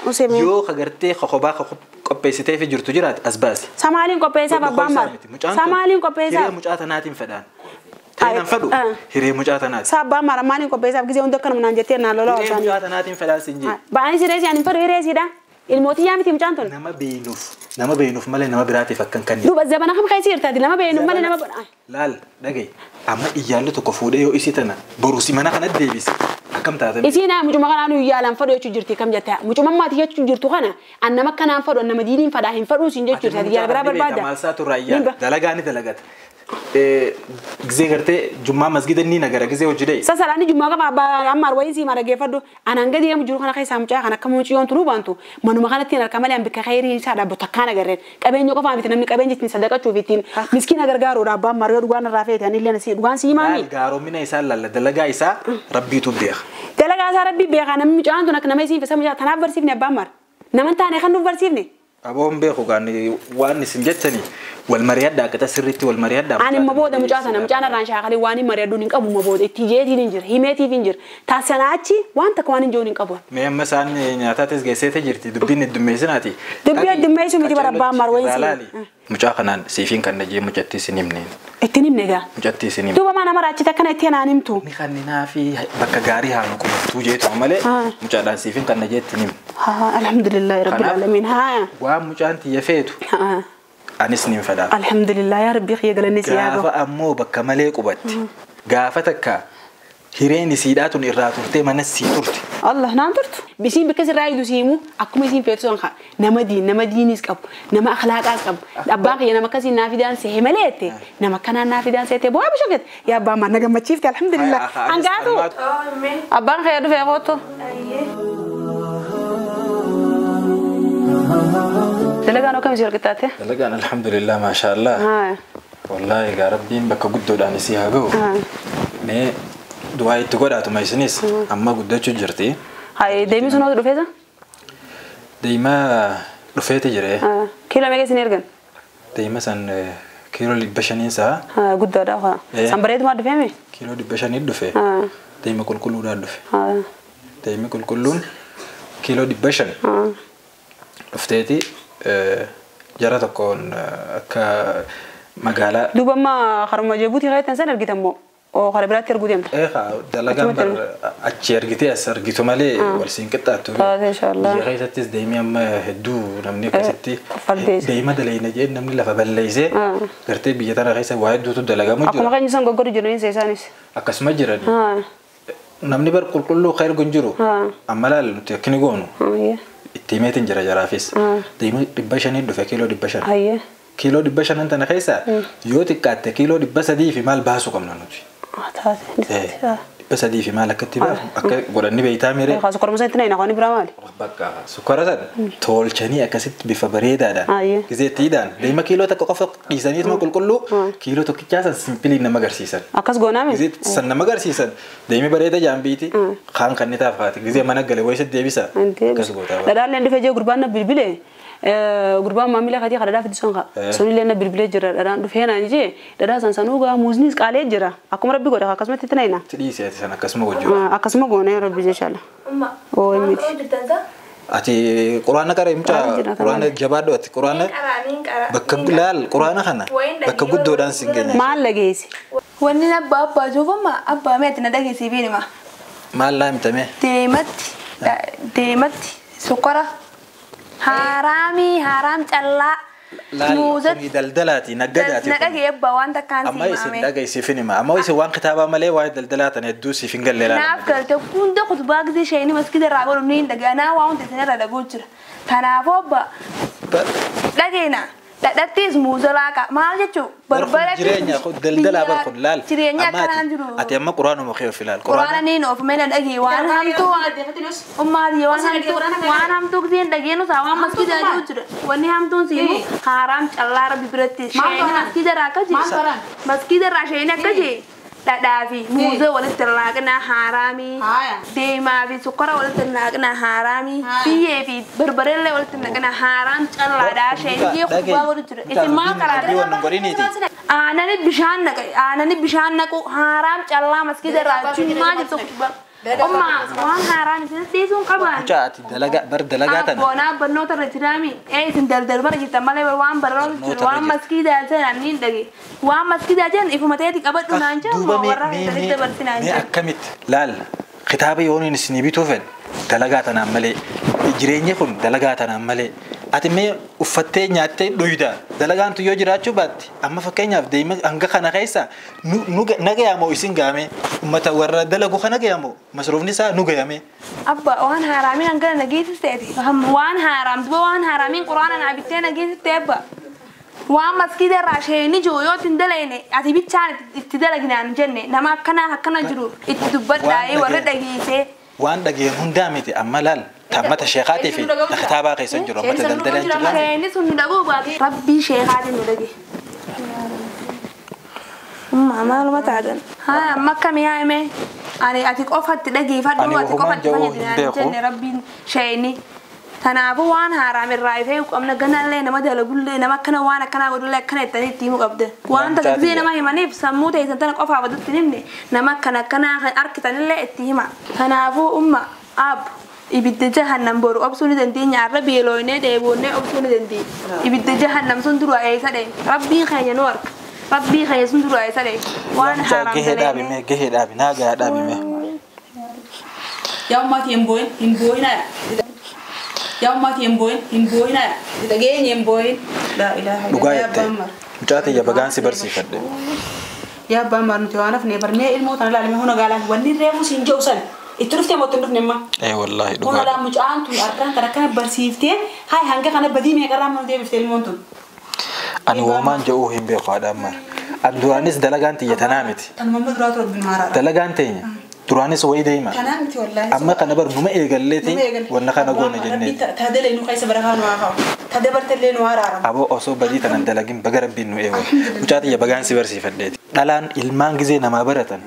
jirti. Yoo kagartee kokobaa qopheessitee fi jirtu jiraate as baasi. Samaaliin qopheessaaf abbaan maal? Samaaliin qopheessaaf. Hiree mucaa tanaatiin fedhaan. Ta'inaan fadhu hiree mucaa tanaati. Sabbaan maal maaliin qopheessaaf gisee hunda akkanuma naan jettee naan lolaa Hiree mucaa tanaatiin fedhaan siin jee. Ba'anii siree si ani hin fadhu hiree siidha. Ilmootii yaa miti mucaan tun. Nama beeynuuf malee nama biraatiif akkan kennu. Duuba zabana kam keessa jirtaati nama beeynuuf malee nama. Laal dhagaye amma iyyaalli tokko fuudhee yoo isii tana boruusi mana kana deebise akkam taate. Isiin mucuma kanaan iyyaalaan fadhu jechuu jirti kam jette mucuma maatii jechuu jirtu kana an nama kanaan fadhu an nama diiniin fadhaa hin fadhuu siin jechuu jirti yaala biraa barbaadda. Maal isaa turraa iyyaala dalagaa ni dalagata. Gisee gartee jummaa masgida ni nagara gisee hojii dee. Sasalaani jummaa qaba amma arwayin sii marageeffadhu anaan gadi deemu jiru kana keessaa mucaa kana akka mucayyoon tunuu baantu manuma kanatti harka malee an bikka khayrii isaa dhaabbatu akkaan agarreen qabeenya qofaa miti namni qabeenya ittiin sadaqachuuf ittiin miskiina gargaaruudha abbaan marga dhugaan irraa feete ani illee dhugaan sii maami. Gaaromina isaa lalla dalagaa isaa rabbiitu beeka. Dalagaa isaa rabbi beekaa namni mucaan tun akka nama isiin fisa mucaa tanaaf barsiifne abbaan mara. Nama taane kan nuuf barsiifne. Aboon beeku gaan waan isin jettani wal mari'adhaa akka sirriitti wal mari'adhaa. Ani immoo booda mucaa sana mucaan irraan shaakalee waan hin mari'adhuun hin qabu immoo booda itti jeetiin hin jira himeetiif hin jira taasisanaa achi waan takka waan hin jiruun hin qabu. Mee amma isaan nyaataatis geesseete jirti dubbiin heddummeessinaati. Dubbii heddummeessuu miti bara abbaan mar wayiin. Mucaa kanaan siifiin kan najee mucattii isin himneen. Ittiin himne gaa. Mucattii isin himne. Duuba maa nama raachite akkana itti anaan himtu. Ni kanninaa fi bakka gaarii haanu qubattuu jeetu malee mucaadhaan siifiin kan najee ittiin himne. Alhamdulillahi rabbil alamin haa. Waan mucaan tiyya feetu. Anis niin fedha. Alhamdulillah yaa rabbi kiyya galanni si yaa gahu. Gaafa ammoo bakka malee qubatti. Gaafa takka hireen isiidhaa tun irraa turtee mana sii turte. Allah naan turtu. Isiin bakka sirraa idu siimu akkuma isiin feetu sun nama diin nama diinis qabu nama akhlaaqaas qabu. Abbaan kiyya nama akkasii naa fidaan sehe malee jette nama akkanaan naa fidaan seete bu'aa bishoket yaa abbaan maa na gammachiifte alhamdulillah. Hangaatu. Abbaan kiyya dhufee kootu. Dalagaan akkam isii argitaate? Dalagaan alhamdulillah maashaallah. Wallaahi egaa rabbiin bakka guddoodhaan isii haa gahu. Mee du'aa itti godhaatuma isinis amma guddachuu jirti. Hayi deemni sun hoo dhufeesa? Deemaa dhufeeti jire. Kiiloo meeqa isin ergan? Deema san kiiloo 500 isaa. Guddaadha haa. San bareedumaa dhufeemi? Kiiloo 500 dhufe. Deema qulqulluudhaan dhufe. Deemni qulqulluun kiiloo 500. Dhufteeti jara tokkoon akka magaalaa. Duuba amma haruma Jibuutii keessatti san argitan moo karaa biraatti arguu deemta? Dalagaan bar achi argitee as argitu malee wal siin qixxaattu. Biyya keessattis deemee amma hedduu namni akkasitti deema dalayna jee namni lafa balleessee gartee biyya tana keessa waa hedduutu dalagamu jira. Akkuma keenya san goggoru jiraniin isaanis. Akkasuma jirani. Namni bar qulqulluu khayr gun jiru. Amma laal nuti akkini goonu. Itti himeetiin jira jaraafis. Deema 500 dhufe kiiloo 500. Kiiloo 500 tana keessa yoo xiqqaatte kiiloo 300 fi maal baasuu qabna nuti. 300 fi maal akkatti baafu akka godhanni beeytaa miree. Sukkaara sana itti naqna qoonni biraa maali? Bakka sukkaara sana tolchanii akkasitti bifa bareedaadhaan gizeettiidhaan deema kiiloo tokko qofa dhiisaniituma qulqulluu kiiloo tokkichaa san simpilii nama agarsiisan. Akkas goonaame? Gizeetti san nama agarsiisan deemi bareeda jaambiiti kaan kan ni taaf kaati gizee mana gale wayisa deebisa akkas gootaa. Dhadhaalleen dhufee jee gurbaan na bilbilee. Gurbaan maamila katii kadhadhaa fidisuun qaba. Sunillee na bilbilee jira dhadhaan dhufee naan jee dhadhaa san sanuu gaa muuznis qaalee jira. Akkuma rabbi godha akkasumatti itti nayina. Tidhiisee ati san akkasuma gochuu. Akkasuma goonee rabbi jechaadha. Oo miti. Ati quraana qaree mucaa quraana jabaadhu ati quraana bakka laal quraana kana bakka guddoodhaan sin geenye. Maal dhageessi? Wanni abbaa abbaa juufama abbaa meeti na dhageessii biinima. Maal laamtame? Deematti deematti sukkara. Harami haram callaa. Muuzatti daldalaati naggadaati. Na dhagee abbaa waan takkaan Amma isin dhageessiif hima. Amma isin waan kitaabaa malee waa'ee daldalaa tan hedduu siif hin galle laala. Naaf galte hunda kutubaa gisee isheen maskida irraa godhu ni hin dhagaa. Naa waa hundi isin irra dhaguu jira. Kanaafuu abbaa dhageena dhadhattis muuza laaqa maal jechuu barbara jireenya daldalaa bar kun laal. Jireenya akkanaan jiru. Ati amma quraanuma kee of ilaal. Quraana niin of mena dhagee waan hamtuu ummaati waan hamtuu giseen dhageenu saa waan maskida jiru jira. Wanni hamtuun siimu haaraam callaa rabbi biratti sheen maskida irraa akka jee maskida irraa sheen akka jee dhadhaa fi muuza walitti laaqnaa haaraamii deemaa fi sukkara walitti laaqnaa haaraamii biyyee fi barbareellee walitti naqnaa haaraam callaadhaa sheen jee kubbaa godhu jira. Isin maal karaa aanani bishaan naqa aanani bishaan naqu haaraam callaa maskida irraa jechuun maal jirtu kubbaa. Umma waan haaraan isin dhiisuun qabaan. Mucaa ati dalagaa bar dalagaa tana. Abboonaa barnoota irra jiraami. Isin daldal bara jirtan malee waan barnoota jiru waan maskiidaa jiran niin dhage. Waan maskiidaa jiran ifuma ta'eeti qabadhu naan jedhu warra hin dabarsinaan jedhu. Mee akkamitti laal kitaaba yooniin isinii bituu fedhe dalagaa tanaan malee jireenyi kun dalagaa tanaan malee ati mee uffattee nyaattee dhuyda dalagaan tu yoo jiraachuu baatte amma fakkeenyaaf deema hanga kana keessa nu gayamoo isin gaame ummata warra dalagu kana gayamoo masruufni isaa nu gayame. Abba waan haaraamiin hangana nageessisteeti waan haaraam duba waan haaraamiin quraana naa bittee nageessiste abba. Waan maskiida irraa sheeni jiru yoo itti hin dalayne ati bichaan itti dalaginaan jenne nama akkanaa akkana jiru itti dubbadhaa'ee warra dhageessee. Waan dhageen hundaa miti amma laal tammata sheekaatii fi kitaabaa keessa jiru ammata daldalaan jiru. Sheeni sun nu dhaguu baate rabbii sheekaatiin nu dhage. Umma maaluma taatan. Haa amma akkamii haa himee? Ani ati qofatti dhageeffadhu ati qofatti fayyadinaan jenne rabbiin shayni. Kanaafuu waan haaraam irraa ifee qabna ganallee nama dalagullee nama akkana waan akkanaa godhullee akkana ittanii itti himuu qabda. Waan tasgabbii nama himaniif sammuu teessan tana qofaaf odutti hin himne nama akkana akkanaa kan arkitanillee itti hima. Kanaafuu umma ab ibidda jahannam boru obsuu ni dandeenya arra beelooynee dheeboonnee obsuu ni dandeenya. Ibidda jahannam sun dura eessa dhee rabbiin keenya nu arka. Rabbiin keenya sun dura eessa dhee waan haaraam gahee dhaabime gahee dhaabi naa gahaa dhaabime. Yaa ummati hin boo'in hin boo'inaa. Yaa ummati hin boo'in hin boo'inaa. Dhageenye hin boo'in. Laa ilaaha Dhugaa jettee mucaa tiyya bagaan si barsiifadhe. Yaa abbaan maar nuti waan hafne barmee ilmoo tana ilaalame hona gaalaan wanni reefu siin jiru san itti dhuftee mootti hin dhufne amma. Ee wallaahi Hona dhugaa. laa mucaan tun harkaan kana akkana barsiiftee hayi hanga kana badii meeqarraa mana deebiftee ilmoon tun. Ani waamaan jedhuu hin beeku haadha ammaa. An duraanis dalagaan tiyya tanaa miti. Tanuma amma duraa ture bin maaraadha. Dalagaan teenya duraanis wayii deema. Tanaa miti wallaahi. Amma kana bar numa eegalleeti wanna kana goone jennee. Taadalee nu keessa barakaa nu haa kaa'u. Taadabartallee nu haraaramu. Aboo osoo badii tanan dalagin baga rabbiin nu eegalu. Mucaa tiyya bagaan si barsiifadheeti. Dhalaan ilmaan gizee namaa baratan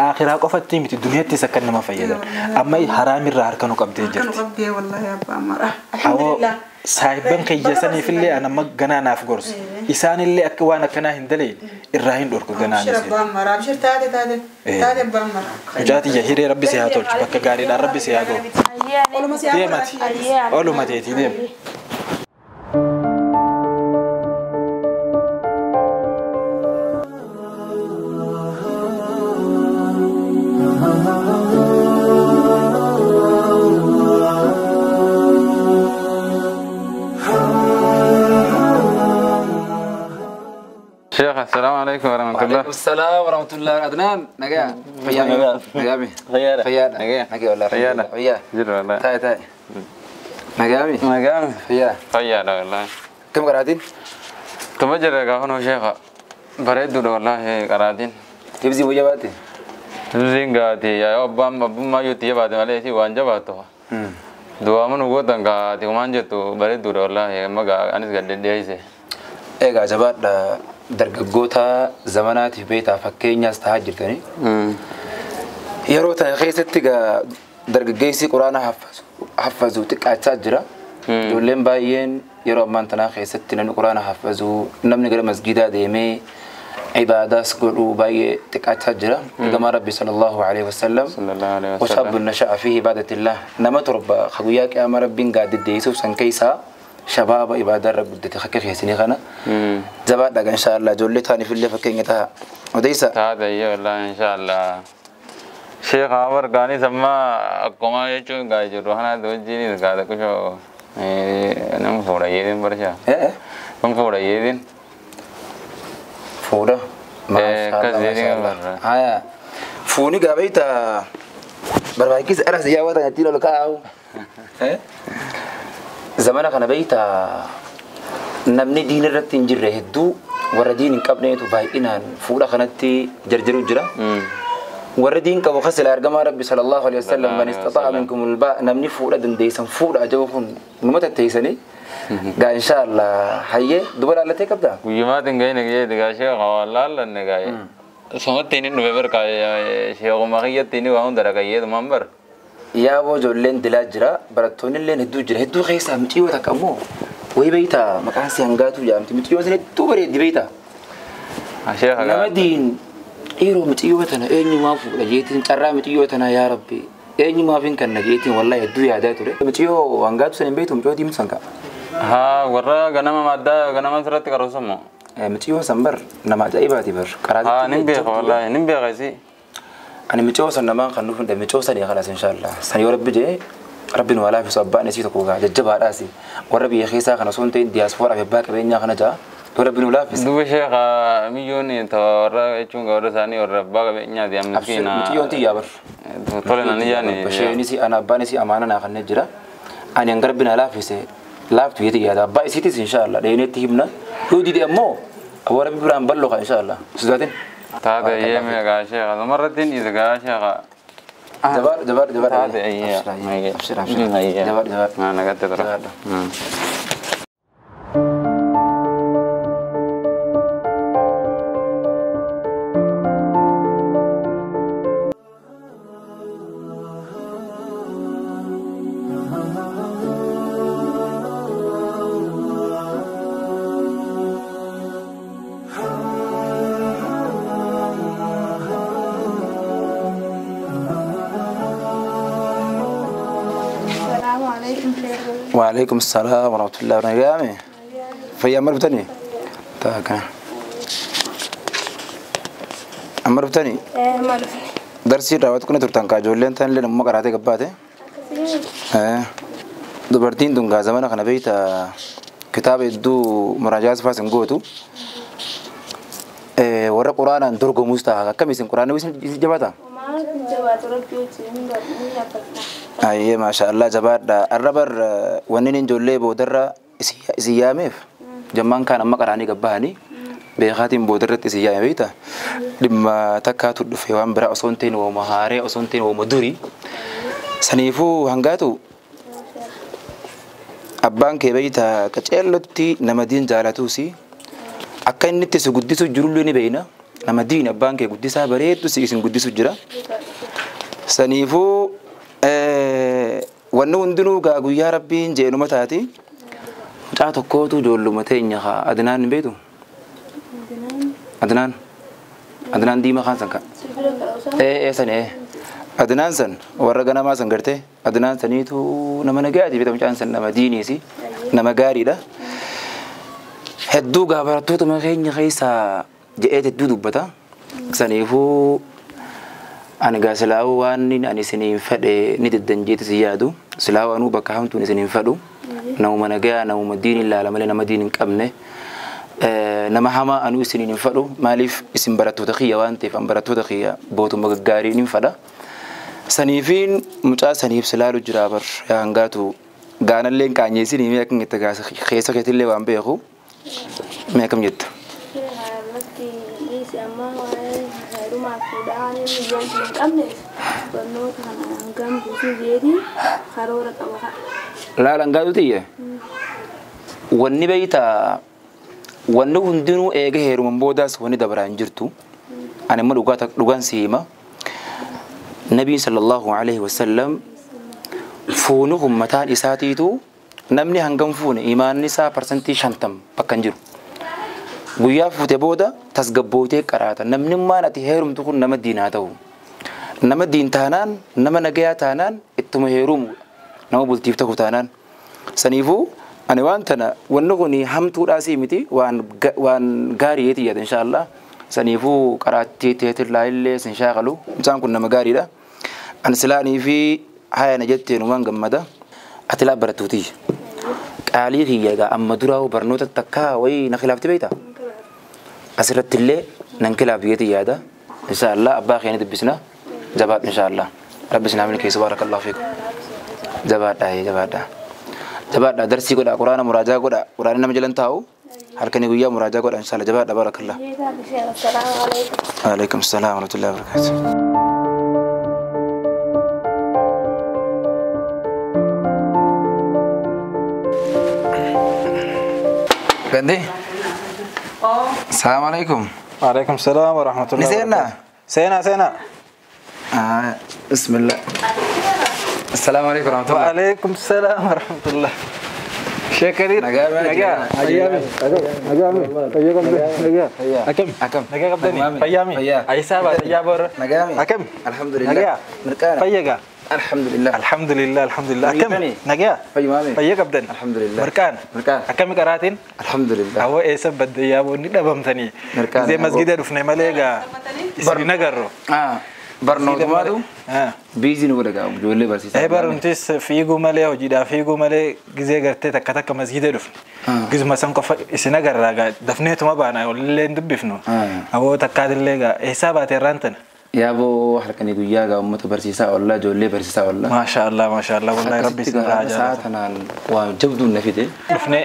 akhiraa qofatti miti duniyaattis akka nama fayyadan. Amma haraamirraa harka nu qabdee Kan jirti. qabdee wallaahi abbaa mara. Aboo Alhamdulillah. saahibban keeyyasaniifillee an amma ganaa naaf gorsa. Isaanillee akka waan akkanaa hin dalayne irraa hin dhorku ganaanis. Abshir abbaan mara. Abshir taate taate. Taate abbaan mara. Mucaa tiyya hiree rabbi si haa tolchu bakka gaariidhaan rabbi si haa ga'u. Oluma si haa Deemati. Oluma teetii deema. شيخ السلام عليكم ورحمة الله. وعليكم السلام ورحمة الله. عدنان نجا فيا نجامي خيالة. فيا نجا. نجا والله خيالة. فيا جد والله. تاي تاي نجامي نجا. فيا خيالة والله. كم قراتين؟ تمجر قاهون شيخ بريد والله قراتين. تبزي وجباتي زين قاتي يا أبام أبو ما يوتي بعد ما ليش وانجباته. دعاء من هو تنقاتي وما جتو بريد والله ما قا أنا قد ديسه. Egaa jabaadha dargaggoota zamanaatiif beektaa fakkeenyaas tahaa jirtanii. Yeroo tana keessatti egaa dargaggeessi quraana haffazu xiqqaachaa jira. Ijoolleen baay'een yeroo ammaan tanaa keessatti namni quraana haffazu namni gara masgiidaa deemee ibaadaas godhu baay'ee xiqqaachaa jira. Ergamaa Rabbi sallallahu alaihi wasallam Sallallahu alaihi wasallam. وشاب نشأ فيه عبادة الله نما تربى خقويا قيام ربي قاعد يسوف سنكيسا شباب عبادة رب قدتي خك خيسني خنا زباد إن شاء الله جولي تاني في اللي فكين تها وديسا هذا هي والله إن شاء الله. شيخ عمر قاني سما كما يجون قاعد روحنا دوجيني قاعد كشو نم فورا يدين برشا. إيه نم فورا يدين. فورا ما شاء الله ما شاء الله. هيا فوني قابيتا برباكيس أرس يا وطن يتيلو لكاو. إيه زمانك أنا بيتا namni diin irratti hin jirre hedduu warra diin hin qabneetu baay'inaan fuula kanatti jarjaruu jira. Warra diin qabu kasila argamaa Rabbi sallallahu alaihi wasallam man istata'a minkum albaa namni fuudha dandeessan fuudha ajaa'u kun numa tatteessanii gaa insha Allah hayyee duba laallatee qabdaa. Guyyumaatiin gahee gahee gaa sheekha waan laallanne gahee. Sumatti inni dhufe barka sheekuma kiyyatti inni waan hunda dhagayyee dhumaan bar. Yaaboo ijoolleen dilaa jira barattoonni illee hedduu jira hedduu keessaa mucayyoo takka ammoo wayi beektaa maqaan si hangaatu jedhamti mucayyoo sun hedduu bareeddi beektaa. Sheekha Nama diin dhiiroo mucayyoo tana eenyumaa fuudha jeetiin carraa mucayyoo tana yaa Rabbi eenyumaaf hin kenna jeetiin wallahi hedduu yaadaa ture. Mucayyoo hangaatu san hin beektu mucayyoo diimtuu san ka'a. Haa warra ganama maddaa ganama sirratti qaroosamu. Mucayyoo san bar nama ajaa'ibaati bar karaa. Haa nin beeka wallahi nin beeka isii. Ani mucayyoo san namaan kan nuuf hin mucayyoo sanii kalaas inshaallah san yoo Rabbi jee Rabbi nu walaa fi abbaan isii tokko gaa jajjabaadhaasi warra biyya keessaa kana osoo hin ta'in diyaaspooraa fi abbaa qabeenyaa kana ja'a yoo Rabbi nu laafise. Duuba sheekha miyyoon warra jechuun warra isaanii warra abbaa qabeenyaati ammiskiina. Mucayyoon tiyyaa bar. Tole nan yaani. Basheenis ana abbaan isii amaana naa kanneen jira ani hanga Rabbi na laafise laaftu yeeti yaada abbaa isiitis inshaallah dheeneetti himna yoo dide ammoo aboo Rabbi biraan bal'oo kaa inshaallah sodaatin. Taate yeeme gaa sheekha dhumarratti hin dhiise gaa sheekha. Jabaar jabaar jabaar. Taate ayyee. Abshir abshir. Jabaar jabaar. Nagatti tura. Jabaadha. وعليكم السلام ورحمة الله وبركاته. فيا مربتني. تاكا. مربتني. إيه مربتني. درسي راوت كنا ترتان كاجولين تان لنا ما قرأت قباته. إيه. دبرتين دون غازمنا خنا بيت كتاب يدو مراجعة فاس نقوتو. إيه ورا قرآن درجو مستها كم يسن قرآن ويسن جباتا. أيه ما شاء الله جبار الربر ونين جولي بودرة إسياميف جمان كان ما قراني قبهني بخاتم بودرة إسيامي بيتا لما تكاتو في وان برا أصنتين ومهاري أصنتين ومدوري سنيفو هنگاتو أبان كبيتا كتشيلوتي نمدين جالاتوسي أكن نتسو قدسو جرولوني بينا نمدين أبان كي قدسها بريتو سيسن قدسو جرا سنيفو wanni hundinuu gaa guyyaa rabbiin jeenuma taati mucaa tokkootu ijoolluma teenya haa Adnaan hin beektu? Adnaan Adnaan diimaa kaan san ka? Ee san ee Adnaan san warra ganamaa san gartee Adnaan saniitu nama nagaati beekta mucaan san nama diiniisi nama gaariidha. Hedduu gaa barattootuma keenya keessaa jedhee hedduu dubbata saniifuu ani gaa silaa'uu waan ani isiniin fedhe ni deddanjeeti si yaadu silaa'uu anuu bakka hamtuun isiniin fedhu namuma nagaa namuma diin ilaala malee nama diin hin qabne nama hamaa anuu isiniin hin fedhu maaliif isin barattoota kiyya waan ta'eef an barattoota kiyya bootuma gaggaariin hin fedha saniifiin mucaa saniif silaalu jira bar yaa hangaatu gaanallee hin qaanyeessinii mee akkam jetta gaasa keessa keetillee waan beeku mee akkam jetta. Laala hangaatu tiyye wanni beeyta wanni hundinuu eega heeruman boodaas wanni dabaraa hin jirtu ani immoo dhugaan si hima nabiin sallallahu alaihi wasallam fuuni kun mataan isaatiitu namni hangam fuune imaanni isaa 50% bakka hin jiru. Guyyaa fuute booda tasgabbootee qaraata namni maan ati heerumtu kun nama diinaa ta'u nama diin taanaan nama nagayaa taanaan ittuma heerumu nama bultiif ta'u taanaan saniifuu ani waan tana wanni kun hamtuudhaasii miti waan gaariitii yaada inshaallah saniifuu qaraattii teetirlaa illee sin shaakalu mucaan kun nama gaariidha ani silaanii fi haya na jetteen waan gammada ati laa barattuutii qaalii kiyya egaa amma duraa barnoota takkaa wayii na khilaafti beektaa asirratti illee nan kilaaf yaada inshaallah abbaa keenya dubbisna jabaadhu inshaallah rabbi isin haa milkeessu baarakallahu fiikum jabaadha jabaadha jabaadha darsii godha quraana muraajaa godha quraana nama jalan taa'u halkanii guyyaa muraajaa godha inshaallah jabaadha baarakallah. Waalaikum salaam wa rahmatullahi wa barakaatuh. Gandhi. السلام عليكم. وعليكم السلام ورحمة الله. نسينا. سينا سينا. بسم الله. السلام عليكم ورحمة الله. وعليكم السلام ورحمة الله. شكرا. نجا نجا نجا أكم أكم نجا قبلني فيامي عيسى يا نجامي أكم الحمد لله نجا فيجا الحمد لله الحمد لله الحمد لله أكم نجا فيا قبدن الحمد لله مركان مركان أكم قراتين الحمد لله هو إيه سبب يا بني دبم ثاني زي مسجد رفنا مالجا نجرو برنامج بيزي نقول لك جولي بس إيه برنتس فيجو مالي وجدا فيجو مالي جزء قرتي تكتك مسجد رفنا جزء مثلا كف السنة قرا دفنته ما بعنا ولا اللي ندبفنه هو تكاد اللي جا حسابات الرنتن يا أبو حركني وياك أمته برسيسة ولا جولي برسيسة ولا ما شاء الله ما شاء الله والله ربي سبحانه ساعات أنا وجبدو النفيدة رفنا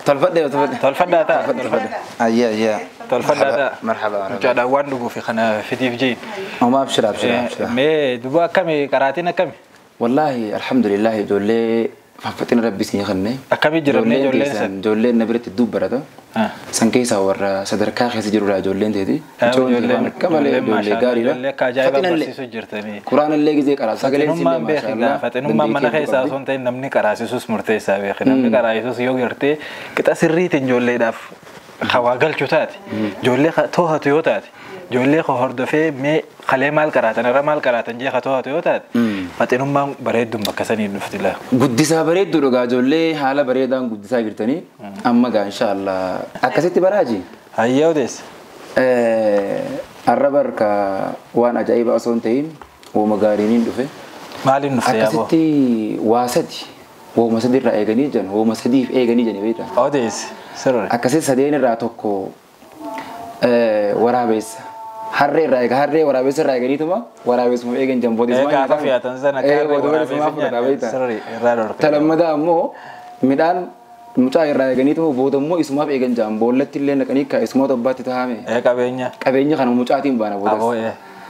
تلفت تلفت تلفت أيه أيه تلفت مرحبا جادا وان في خنا في ديف جي وما أبشر أبشر أبشر ما دبا كم قراتنا كم والله الحمد لله جولي ففتنا ربي سيخني أكمل جربني جولين جولين نبرة الدوب برا سنكيسا ورا صدركا خيس جرورا جولين تدي جولين كمال جولين غاري لا كاجايبا برسيسو جرتني قرآن اللي زي قرا سغلين سي ما شاء الله فتنما من خيسا سونتين نمني قراسيسوس مرتيسا بيخ نمني قراسيسوس يو غرتي كتا سريتين جولين داف خواغل چوتات جولين توها توتات جولين خو هردفه مي خلي مال قراتن را مال قراتن جي خطوه توتات Faxinummaan bareedduun bakka sanii dhufti laa. Guddisaa bareedduu dhugaa ijoollee haala bareedaan guddisaa jirtanii amma gaa inshaallah akkasitti baraaji. Hayyee odeessa. Arra barka waan ajaa'ibaa osoo hin ta'in wooma gaariiniin dhufe. Maaliin dhufte yaaboo? Akkasitti waa sadi wooma sadi irraa eeganii jiran wooma sadiif eeganii jiran beektaa. Odeessi sirri. Akkasitti sadeen irraa tokko waraabeessa. Harree irraa eega harree waraabessa irraa eeganiituma waraabessuma eegan jan booda Egaa gaafa fe'atan sana akka harree waraabessa nyaatan sirri irraa dhorka. Talammadaa ammoo midhaan mucaa irraa eeganiituma booda immoo isumaaf eegan jaan boollatti illee naqanii ka isumaa abbaatti taa'ame. Qabeenya. Qabeenya kana mucaatiin baana boodas. Aboo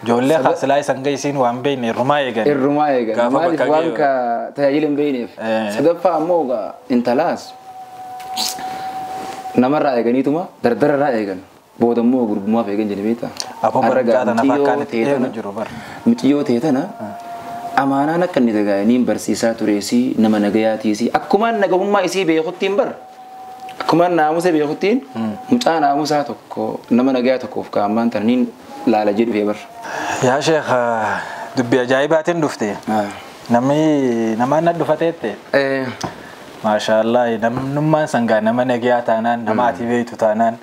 ijoollee silaa isan gaisiin waan beekne irrumaa eegan. Irrumaa eegan. Gaafa Maaliif bakka waan geeyu. ka tajaajila hin beekneef. Sadaffaa ammoo intalaas namarraa eeganiituma dardararraa eegan. Booda immoo gurgummaaf eegan jedhee beektaa. Aboo barjaa tana fakkaan itti eegu jiru bara. Muciyyoo ta'e tana amaanaan akka inni tagaa'aniin barsiisaa tureesii nama nagayaatiisii akkumaan nagahummaa isii beekuttiin bar akkumaan naamusa beekuttiin mucaa naamusaa tokko nama nagayaa tokkoof kaa'ammaan tananiin laala jedhu dhufee bar. Yaa sheekh dubbii ajaa'ibaatiin dhufte. Namni namaan na dhufateette. Maashaallah namnummaan sangaa nama nagayaa taanaan nama ati beektu taanaan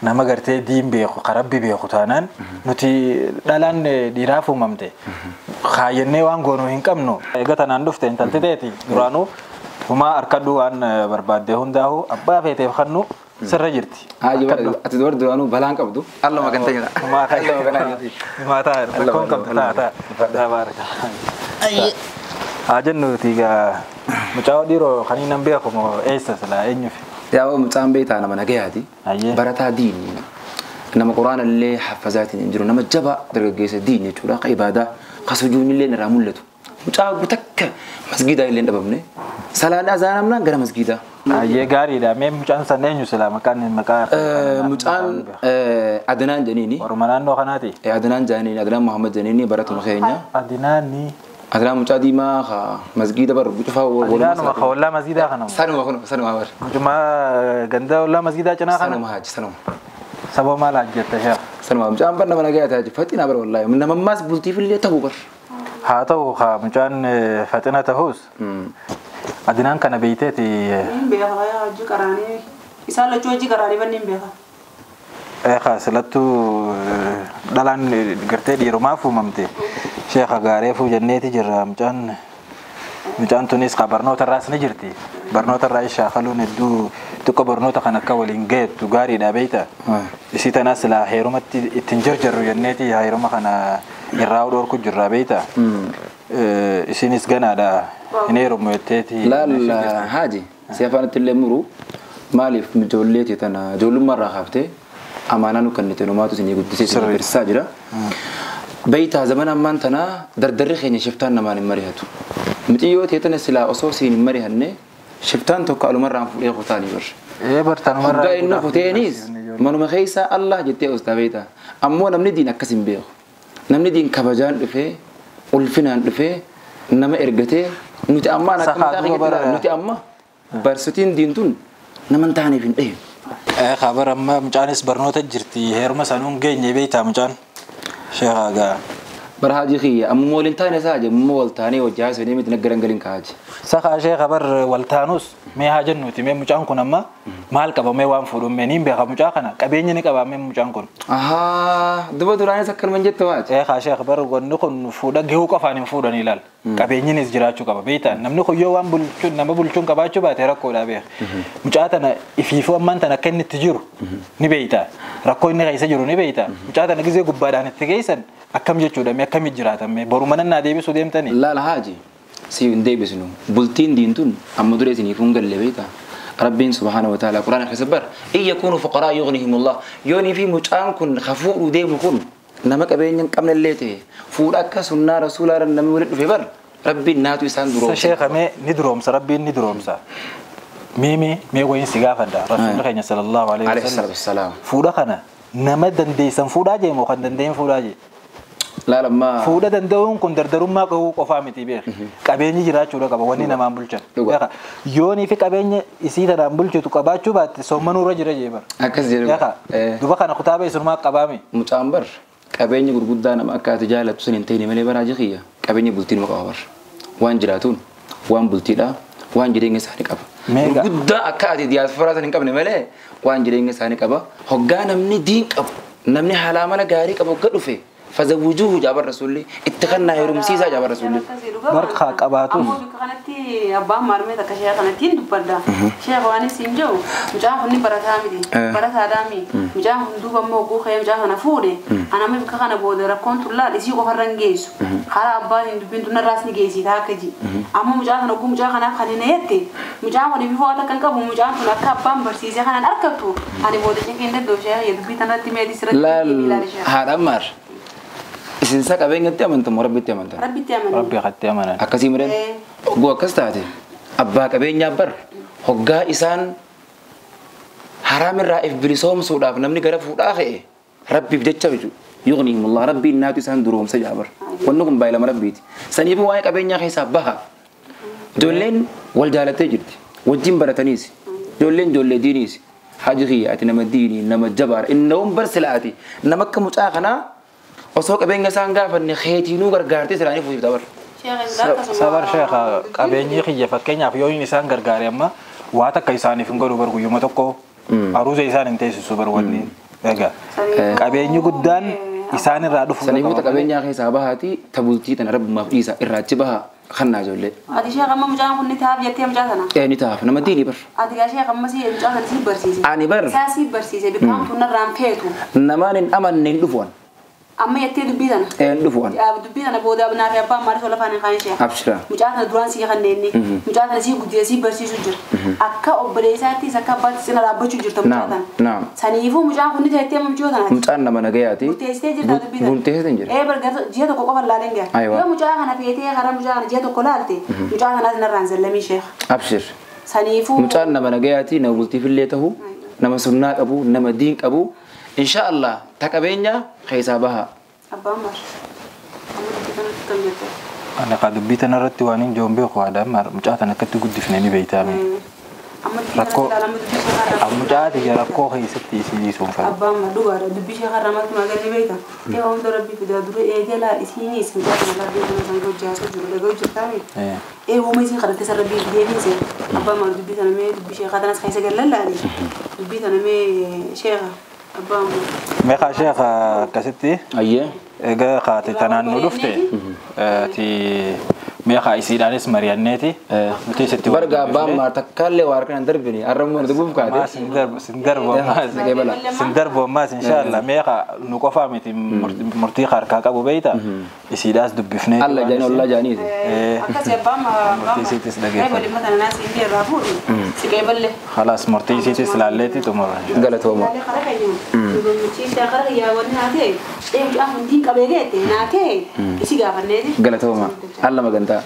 nama gartee diin beeku karabbi beeku taanaan nuti dhalaan dhiiraaf uumamte kaayyannee waan goonuu hin qabnu. Egaa tanaan dhufte intalti teeti duraanuu humaa harkadhu waan barbaadde hundaa'u abbaa feeteef kannu sirra jirti. Haaji ati dubara duraanuu balaan qabdu allama kan ta'edha. Humaa humaa ta'a rakkoon qabdu ta'a ta'a. Baaraka. Haa jennuuti egaa mucaa dhiiroo kan inni beeku moo eessa silaa eenyufi? Yaa mucaan beektaa nama nagayaati. Barataa diini. Nama quraana illee haffazaatiin hin jiru nama jabaa dargaggeessa diini jechuudha. Ka ibaadaa ka sujuudni illee irraa mul'atu. Mucaa takka masgiidaa illee hin dhabamne. Salaan azaanamnaan gara masgiidaa. Ayyee gaariidha. Mee mucaan san eenyu silaa maqaan maqaa? Mucaan Adnaan jedhaniini. Orma naannoo kanaati? Adnaan jedhaniini Adnaan Muhammad jedhaniini baratuma keenya. Adnaani. Adnaan mucaa diimaa ka masgiida bar cufaa Adnaanuma ka ollaa masgiidaa kana. Sanuma kun sanuma bar. Mucuma ganda ollaa masgiidaa cinaa kana. Sanuma haaji sanuma. Saba maal hojjetta sheekh? Sanuma mucaan bar nama nagayaa ta'a faxina bar wallaahi namammaas bultiif illee ta'uu bar. Haa ta'u ka mucaan faxina ta'us. Adnaan kana beeyteeti. Hin beeka hojii qaraanii isaan lachuu hojii qaraanii banni hin beeka. Eegaa silattuu dhalaan gartee dhiirumaaf uumamte. Sheekha gaareefuu jenneeti jirra mucaan mucaan tunis ka barnoota irraas ni jirti. Barnoota irraa shaakaluun hedduu xiqqoo barnoota kan akka waliin geettu gaariidha beeyta. Isii tanaas silaa heerumatti ittiin jarjarru jenneeti heeruma kana irraa dhorku jirra beeyta. Isinis ganaadha hin heerumu jetteeti. Laal haaji si afaanitti illee muru maaliif ijoollee tana ijoollummaa irraa kaaftee amaanaa nu kennite numaatu isinii guddisee isin barsiisaa jira. Beeytaa zamana ammaan tanaa dardarri keenya shiftaan namaan hin mari'atu. Muciyyoo ta'e tana silaa osoo siin hin mari'anne shiftaan tokko alumarraan fuudhee kutaanii bar. Bartanumarraa. Hoggaa inni kuteenis manuma keessa Allah jettee ostaa beeytaa. Ammoo namni diin akkas hin beeku. Namni diin kabajaan dhufee ulfinaan dhufee nama ergatee nuti ammaan akka mataa keenyatti nuti amma barsiitiin diin tun nama hin taaneef hin dhahin. Khabar amma mucaanis barnoota jirti heeruma sanuun geenye beeytaa mucaan. Sheekha gaa. Bara haji kiyya amma waliin taane isaa haji amma wal taanee hojii haasofnee miti naggaran galin ka haji. Sakaa sheekha bar wal taanus mee haa jennuuti mee mucaan kun amma maal qaba mee waan fuudhu mee niin beeka mucaa kana qabeenya ni qaba mee mucaan kun. Ahaa duba duraanis akkanuma hin jettu haji. Sheekha sheekha bar wanni kun fuudha gahuu qofaan hin fuudhan ilaal. Qabeenyinis jiraachuu qaba beektaa namni kun yoo waan bulchuun nama bulchuun qabaachuu baate rakkoodha beeka. Mucaa tana ifiifuu ammaan tana akka inni itti jiru ni beektaa rakkoo inni keessa jiru ni beektaa mucaa tana gizee gubbaadhaan itti geessan akkam jechuudha mee akkamitti jiraatan mee boru mana naa deebisuu deemtanii. Laala haaji si hin deebisnu bultiin diintun amma dura isiniif hin galle beektaa. Rabbiin subhaana wa ta'ala quraana keessa bar in yakuunu fuqaraa yughnihimullah yoonii fi mucaan kun hafuudhu deemu kun nama qabeenya hin qabne illee ta'e fuudha akka sunnaa rasuulaa namni walitti dhufe bar rabbiin naatu isaan duroomsa. Sheekha mee ni duroomsa rabbiin ni duroomsa. Mee mee wayin si gaafadha rasuulli keenya sallallahu alaihi wasallam. Fuudha kana nama dandeessan fuudhaa jee moo kan dandeenye fuudhaa jee? Laal ammaa. Fuudha danda'uun kun dardarummaa qabu qofaa miti beek. Qabeenyi jiraachuudha qaba wanni namaan bulchan. Yoonii fi qabeenya isii tanaan bulchitu qabaachuu baatte soommanuu irra jira jee bar. Akkas jedhu. Duba kana kutaaba isumaa qabaame. Mucaan bar qabeenya gurguddaa nama akka ati jaalattu sun hin ta'in malee baraa jikiyya qabeenya bultiin nama qaba bar. Waan jiraatuun waan bultiidha waan jireenya isaanii qaba. Gurguddaa akka ati diyaasporaa san hin qabne malee waan jireenya isaanii qaba. Hoggaa namni diin qabu namni haala amala gaarii qabu hogga dhufe fazawwijuuhu jaabar rasuulli itti kannaa heerumsiisaa jaabar rasuulli. Barka qabaatu. Ammoo bikka kanatti abbaan maarmee takka sheekha kanattiin dubbadda. Sheekha waan isin jiru mucaan kun ni barataa miti. Barataadhaa mi. Mucaan kun duuba immoo oguu ka'ee mucaa kana fuudhe. Ana amma bikka kana booda rakkoon tun laal isii qofarra hin geessu. Karaa abbaan hin dubbiin tun narraas ni geessi taa akka ji. Ammoo mucaa kana oguu mucaa kanaaf kan hin eette mucaan kun bifa waan akka hin qabu mucaan kun akka abbaan barsiisee kanaan argattu ani booda cinqii hin danda'u sheekha dubbii tanatti meetii sirratti Laal haadha ammaar. Isin isa qabeenyatti amantamu rabbitti amantan. Rabbitti amanan. Rabbi hatti amanan. Akkasii midhaan hogguu akkas taate abbaa qabeenyaa bar hoggaa isaan haraamirraa if bilisoomsuudhaaf namni gara fuudhaa ka'e rabbiif jecha jechuudha. Yuqnihimullah rabbiin naatu isaan duroomsa jaa bar. Wanni kun baay'ee lama rabbiiti. Saniifuu waa'ee qabeenyaa keessaa baha. Ijoolleen wal jaalattee jirti. Wajjin barataniis. Ijoolleen ijoollee diiniis. Haji kiyya ati nama diinii nama jabaadha. Innawwan bar silaati nama akka mucaa kanaa osoo qabeenya isaan gaafanne keetiinuu gargaartee silaanii fuusiif dabar. Sabar sheekha qabeenyi kiyya fakkeenyaaf yoo inni isaan gargaare amma waa takka isaaniif hin godhu bar guyyuma tokko aruusa isaan hin teessisu bar wanni. Egaa qabeenyi guddaan isaan irraa dhufu. Saniifuu qabeenyaa keessaa bahaati tabultii tana rabbumaaf dhiisa irraa achi baha kannaa ijoollee. Ati sheekha amma mucaan kun ni taa'aaf jettee mucaa sana? Ee ni taa'aaf nama diinii bar. Ati gaa sheekha amma si mucaa sana si barsiise. Ani bar. Isaa si barsiise bikkaan tun narraan feetu. Namaan hin amanne hin dhufu. Amma jettee dubbii sana? Ee hin dhufu. Dubbii sana booda naa fi abbaan maaliif tola afaan hin kaane sheekha? Abshira. Mucaa sana duraan si kanneenni. Mucaa sana si guddisee si barsiisu jira. Akka obboleessaattis akka abbaattis cina dhaabbachuu jirta mucaa sana. Naam. Saniifuu mucaan kun ni ta'ettee amma mucaa sanaati. Mucaan nama nagayaati. Murteessitee jirta dubbii sana. Murteessitee hin jira. Ee bargaata ji'a tokko qofa laaleen gaha. Yoo mucaa kana feetee karaa mucaa kana ji'a tokko laalte mucaa sanaas narraan zallamii sheekha. Abshir. Saniifuu. Mucaan nama nagayaati nama bultiifillee ta'u nama sunnaa qabu nama diin qabu. Insha Allah ta qabeenya keessaa baha. Abbaan maar. Amma dubbii kanatti kam jette? Ani kaa dubbii tanarratti waan hin joon beeku haadha ammaar mucaa tana akkatti guddifne ni beeytaame. Rakkoo mucaa tiyya rakkoo keessatti isii dhiisuun fedha. Abbaan maar dhugaadha dubbii ishee har'a maaltu maa galli beeyta? Ee waan rabbii fidaa dura eegalaa isiinis mucaa tana rabbii kana san hojjaasu jiru dhaga'u jirtaame. Ee uuma isiin kadhatte san rabbii deebiinse abbaan maar dubbii tana mee dubbii ishee katanas keessa gallallaani dubbii tana mee sheekha. Meeqa sheekha akkasitti Ayyee. Egaa kaate tanaan nu dhufte ati meeqa isiidhaanis mari'anneeti nuti isitti Barga abbaan maar takkaallee waa harkaan hin darbine har'a dubuuf kaate. Maas sin darbu ammaas sin darbu ammaas inshaAllah meeqa nu qofaa miti murtii harkaa qabu beeyta isiidhaas dubbifnee. Alla jaanii ollaa jaaniiti. Akkasii abbaan maar Murtii isiitis dhageeffate. Khalaas murtii isiitis laalleeti xumura. Galatooma. Galatooma. Alla magantaa.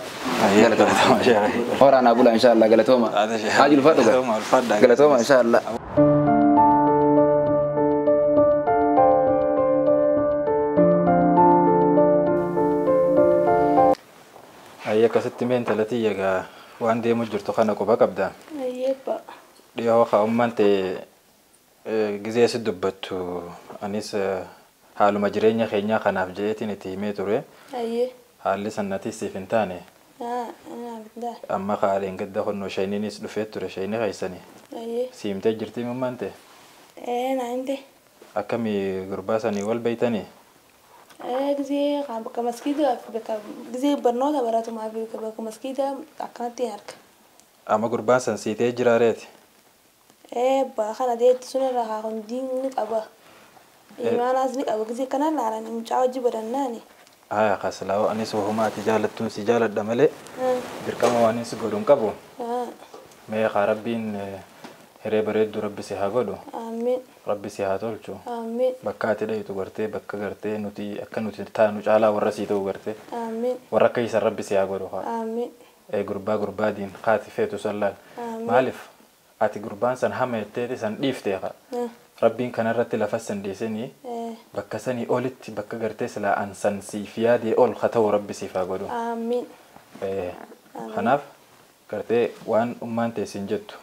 Galatooma. Horaa bula inshaAllah galatooma. Haji ulfaadhu. Galatooma inshaAllah. Ayya akkasitti mee intalati egaa waan deemu jirtu kana quba qabda. Ayyeebba. Dhiyoo kaa'ummaan ta'e gizee si dubbattu anis haaluma jireenya keenyaa kanaaf je'eetiin itti himee ture. Ayyee. Haalli sannatis siif hin taane. Amma haaleen gadda honnoo shayiniinis dhufee ture shayinii keessanii. Ayyee. Siimtee jirti mummaan ta'e. Ee naante. Akkamii gurbaa sanii wal beeytanii? Gizee bakka maskiidaa fi bakka gizee barnoota baratumaa fi bakka maskiidaa akkanatti hin arga. Amma gurbaan san siitee jiraareeti? Ee kana deetti sun irraa haa hundiin ni qaba. Imaanaas ni qaba gizee kana laalan mucaa hojii barannaani. Haa kaslaawo anis wahuma ati jaalattuun si jaaladha malee dirqama waan si godhuun qabu. Mee haa rabbiin hiree bareedduu rabbi si haa godhu. Amiin. Rabbi si haa tolchu. Amiin. Bakka ati dhayitu gartee bakka gartee nuti akka nuti taanu caalaa warra sii ta'u gartee. Amiin. Warra akka isa rabbi si haa godhu haa. Amiin. Ee gurbaa gurbaadiin haati feetu sallaan. Maaliif ati gurbaan san hama jetteeti san dhiiftee haa. Rabbiin kanarratti lafa san dhiisanii bakka sanii olitti bakka gartee silaa an san siif yaadee ol haa ta'u rabbi siif haa godhu. Amiin. Kanaaf gartee waan ummaan teessin jettu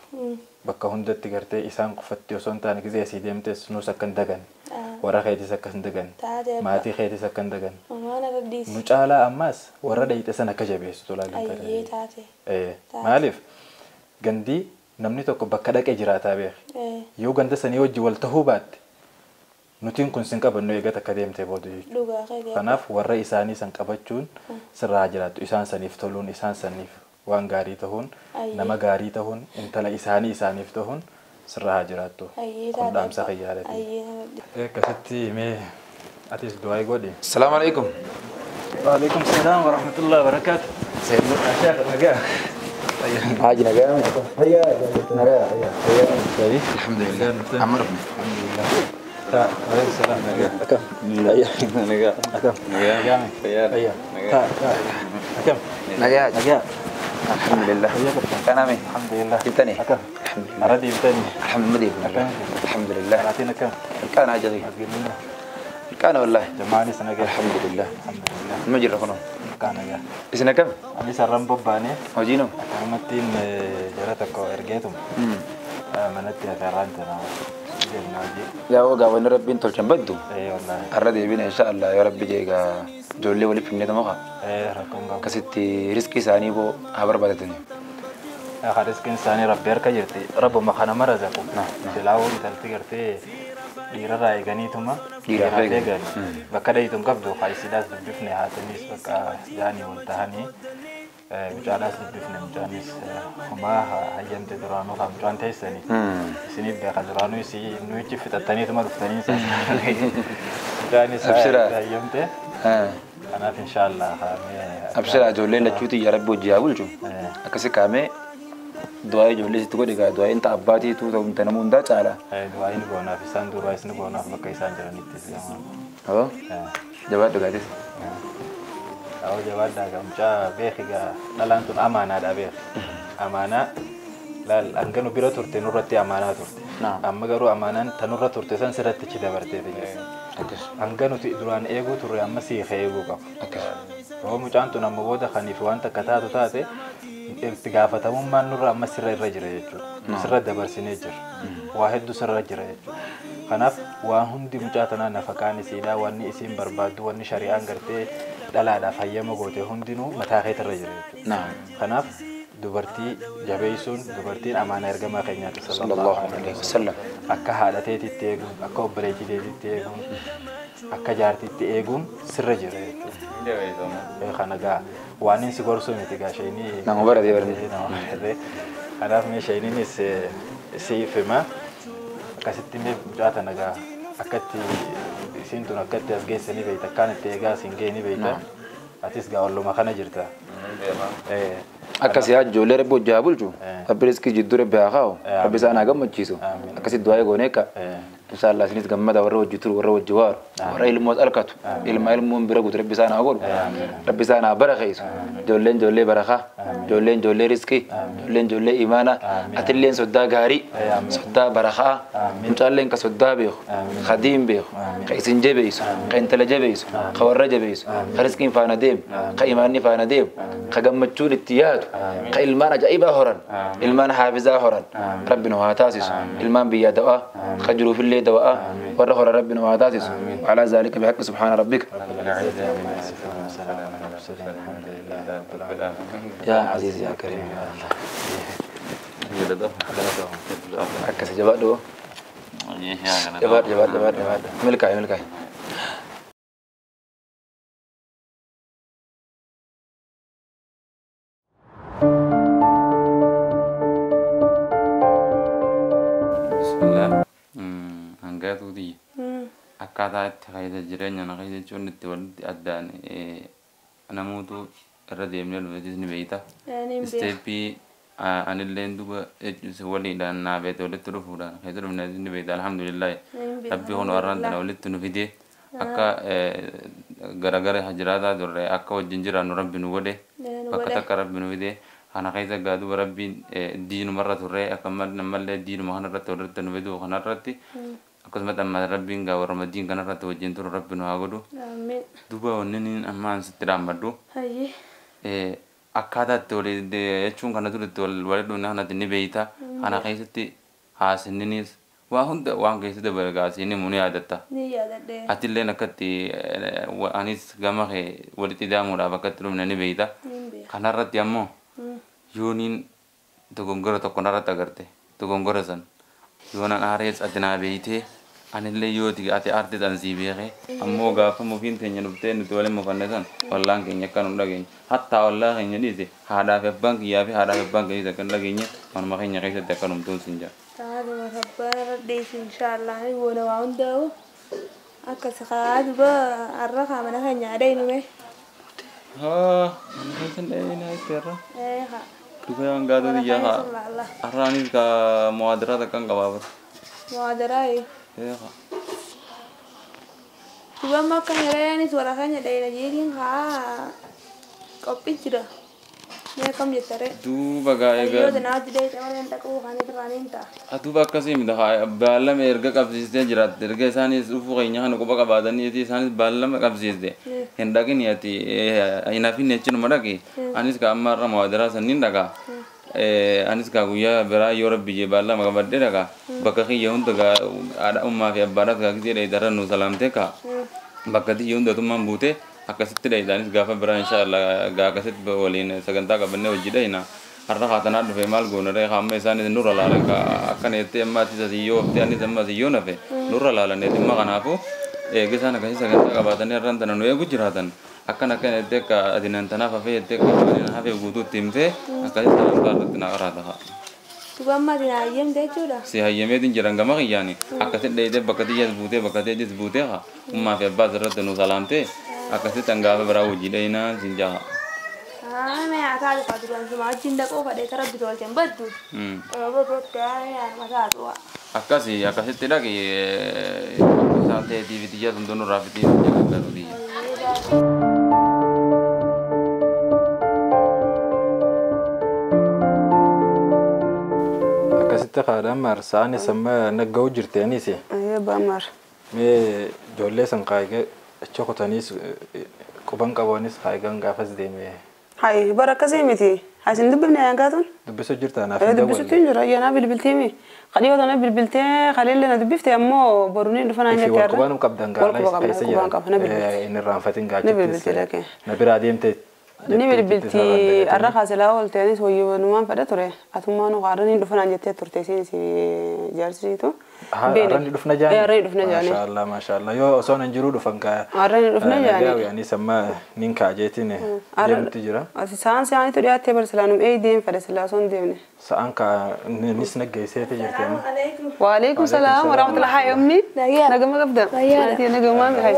bakka hundatti gartee isaan qofatti osoo hin taane gizee asii deemtes nus akka hin dagan warra keetis akka hin dagan maatii keetis akka hin dagan Dhiisi. Nu caalaa ammas warra dhayite san akka jabeessitu laal. Ayyee taate. Maaliif gandii namni tokko bakka dhaqee jiraataa beeka. Yoo ganda sanii wajji wal tahuu baatte nutiin kun sin qabannu eegata akka deemtee booda jechuudha. Kanaaf warra isaanii san qabachuun sirraa jiraattu isaan saniif toluun isaan saniif waan gaarii tahuun nama gaarii tahuun intala isaanii isaaniif tahuun sirraa jiraattu. Kun dhaamsa xiyyaarati. Akkasitti mee atis du'aa godhi. Salaamu alaikum. Waalaikum salaam wa rahmatullahi wa barakaatu. Seenu nagaa. Haji nagaa. Hayya nagaa. Hayya. Alhamdulillah. Amma dhufne. Alhamdulillah. Ta, alaikum salam nagaa. Akam. Hayya nagaa. Akam. Nagaa. Hayya. Ta, ta. Akam. Nagaa. Nagaa. Alhamdulillah. Kaname. Alhamdulillah. Jibtani. Akam. Alhamdulillah. Aradi jibtani. Alhamdulillah. Alhamdulillah. Alaatiin akam. Kana ajri. Kana wallahi. Jamaani sanagaa. Alhamdulillah. Alhamdulillah. Ma jirra kuno. Kana nagaa. Isin akam? Ani sarran bobbaane. Hojiino? Akkanumattiin jara tokko ergeetum. Manatti afeerraan tana deemna hojii. Yaa ogaa wanni rabbiin tolchan baddu. Wallahi. Har'a deebina insha Allah yoo rabbi jee egaa ijoollee waliif himnee tuma Rakkoon qabu. Akkasitti riskii isaanii boo haa barbaadatanii. Riskiin isaanii rabbi harka jirti. Rabbuma kana mara zaqu. Silaawuu intalti gartee dhiirarraa eeganiituma Dhiiraaf eegan. Bakka dhayitu hin qabdu haisiidhaas dubbifne haataniis bakka jaanii wal tahanii mucaadhaas dubbifne mucaanis homaa hayyamte duraanuu kan mucaan teessanii isiniif beeka duraanuu isii nuyichi fixattaniituma dhuftanii mucaanis hayyamte kanaaf inshaallah Abshira ijoolleen lachuuti yaa rabbi hojii haa bulchu akkasi kaamee du'aa ijoollee sitti godhe gaa du'aa inta abbaatiitu ta'u inta nama hundaa caala. Du'aa inni goonaaf isaan duraa isni goonaaf bakka isaan jiranittis gamaa. Hoo jabaadhu gaatis. Awwa jabaadhaa gaa mucaa beeki gaa dhalaan tun amaanaadha beeki. Amaanaa laal hanga nu bira turte nurratti amaanaa turte. Amma garuu amaanaan tanurra turte san sirratti achi dabartee jirti. Hanga nuti duraan eeguu turre amma siiqee eeguu qabu. Yoo mucaan tun amma booda kaniif waan takka taatu taate itti gaafatamummaan nurra amma sirra irra jira jechuudha. Sirra dabarsinee jira. Waa hedduu sirra jira jechuudha. Kanaaf waan hundi mucaa tanaa nafaqaan isiidhaa wanni isiin barbaaddu wanni shari'aan gartee dhalaadhaaf hayyama goote hundinuu mataa keetirra jira jechuudha. Kanaaf dubartii jabeessuun dubartiin amaanaa ergamaa keenyaati sallallahu alaihi wasallam. Akka haadha teetitti eeguun akka obboleettii teetitti eeguun akka jaartitti eeguun sirra jira jechuudha. Kana gaa waan inni si gorsuu miti gaa isheenii. Nama baratee barate. Kanaaf mee isheeniinis siif hima akkasitti mee mucaa tana gaa akkatti isiin tun akkatti as geesse ni beekta akkaan itti eegaa siin ga'e ni beekta. Atis gaa olluma kana jirta. Akkasii haa ijoollee rabbi hojii haa bulchu rabbi riskii jidduu rabbi haa kaa'u rabbi isaan haa gammachiisu akkasitti du'aa eegoon eekka inshallah isinis gammada warra hojii turu warra hojii waaru warra ilmoos alkatu ilma ilmoon bira guutu rabbi isaan haa godhu rabbi isaan haa barakeessu ijoolleen ijoollee barakaa ijoolleen ijoollee riskii ijoolleen ijoollee imaanaa atilleen soddaa gaarii soddaa barakaa mucaalleen ka soddaa beeku ka diin beeku ka isin jabeessu ka intala jabeessu ka warra jabeessu ka riskiin faana deemu ka imaanni faana deemu ka gammachuun itti yaadu ka ilmaan ajaa'ibaa horan ilmaan haafizaa horan rabbi nu haa taasisu ilmaan biyyaa da'aa ka jiruufillee dawaa warra horan rabbi nu haa taasisu وعلى ذلك بحق سبحان ربك يا عزيز يا كريم akkasi jabaadhu jabaadhu jabaadhu jabaadhu jabaadhu milkaa'e milkaa'e. Bismillah. Hangaatuuti. Akkaataa itti keessa jireenya na keessa jechuun itti walitti addaan namoota irra deemnee dhufetis ni beekta. Isteeppii anilleen duba waliidhaan naa beekte walitti dhufuudhaan keessa dhufneetis ni beekta alhamdulillah. Rabbi kun warraan tana walitti nu fidee akka garagara jiraataa turre akka wajjin jiraannu rabbi nu godhe bakka takka rabbi nu fidee kana keessa gaa duba rabbiin diinumarra turre akka ammallee diinuma kanarratti walitti nu fiduu kanarratti akkasumas amma rabbiin gaa warra madiin kanarratti wajjin turu rabbi nu haa godhu. Duba wanni ammaan sitti dhaammadhu. Akkaataa itti walii jechuun kana dura itti walitti dhufne kanatti ni beekta. Kana keessatti haasininis Waa hunda waan keessa dabalgaasii ni muni yaadatta. Ni yaadadhe. Atillee akkatti anis gama kee walitti ida'amuudhaaf akkatti dhumne ni beeyta. Kanarratti ammoo yooniin dogongora tokko narratti agarte dogongora san yoonaan aarees ati naa beeytee anillee yooti ati aarte tan sii beekee ammoo gaafa mufiin teenya dhuftee nuti waliin mufanne san ollaan keenya akka nu dhageenye hattaa ollaa keenya dhiise haadhaa fi abbaan kiyyaa fi haadhaa fi abbaan keenya akka hin dhageenye manuma keenya keessatti akka numtuun sin jira. Taatuma rabbaan dhiisi inshaallah goona waa hundaa'u akkas kaa duba har'a kaa mana keenya adeemume. Haa mana keessan dhayinaa itti har'a. Ee haa. Duba waan gaadoo biyya haa har'aanis kaa muwaadiraa takka hin qabaa bara. Muwaadiraa ee. Haa. Duba amma akka hirayaanis warra keenya dhayina jeetiin haa qophii jira. Duuba gaa'ee duuba akkasii miti baallama erga qabsiistee jiraatte erga isaanis dhufuu keenya kana quba qabaatanii isaanis baallama qabsiiste hin dhaqini ati hin hafinne jechinuma dhaqi anis ka amma irra muwaadiraa sanniin dhaqa anis ka guyyaa biraa yoo rabbi jee baallama qabadhee dhaqa bakka kiyya hunda gaa haadha ummaa fi abbaadhaas gaa gisee dheeydarra nu salaamtee ka bakka tiyya hundatummaan buutee akkasitti dhayidaanis gaafa biraa inshaallah gaa akkasitti waliin sagantaa qabannee hojii dhayina har'a haatanaa dhufe maal goona ree hamma isaanis nurra laalan akkana jettee amma atis asii yoo haftee anis amma asii yoo nafe nurra laalan dhimma kanaafu eega isaan akkasii sagantaa qabaatanii har'aan tana nu eegu jiraatan akkana akkana jettee akka ati nan tanaaf hafee jettee akka ani hafee guutuutti himtee akkasii sagantaa irratti na qaraata haa. Duba amma ati na hayyamte jechuudha. Si hayyameetiin jiran gama kiyyaani akkasitti dhayitee bakka tiyyaas buutee bakka teetis buutee haa ummaa fi abbaas irratti nu salaamtee akkasitti gaafa biraa hojii dhayinaa siin jaha. Haa mee haa taatu duraan suma wajjin dhaquu fadhee karaa bitu wajjin baddu. Akkasi akkasitti dhaqi isaan ta'eetii fi xiyyaa sun nurraa fitii jedhu biyya. Akkasitti haadhaan maarsaan amma nagga'u jirti anis. Ayyee maar. Mee ijoollee san kaayee achi kutaniis quban qabanis haayigan gaafas deeme. Hayi bara akkasii miti. Hayi dubbifne hangaatuun. Dubbisuu jirta naaf hin Dubbisuutti hin jiru ayyaanaa bilbilteemi. Qadhiyoo tana bilbiltee kaleellee na dubbifte ammoo boruun dhufa naan jettee har'a. Qubanuu qabdan gaala keessa jira. Inni irraanfatin gaachittis. Na biraa deemte. Ni bilbilti har'a kaaselaa oolte anis hoyyumanumaan fedha ture. Atummaan har'a ni dhufa naan jettee turte isiin si jaarsisiitu. Har'a ni dhufna jaani. Har'a ni dhufna jaani. Maashaallah maashaallah yoo osoo nan jiruu dhufan kaa. Har'a ni dhufna jaani. Nagaa anis amma nin kaajeetiin deemutti jira. Sa'aan sa'aanitu dhiyaattee bar silaanum ee deem fedha silaa osoo hin deemne. Sa'aan kaa nis naggeesseeti jirti amma. Waalaikum salaam warahmatullahi haa ummi. Nagama qabda. Nagama hayi.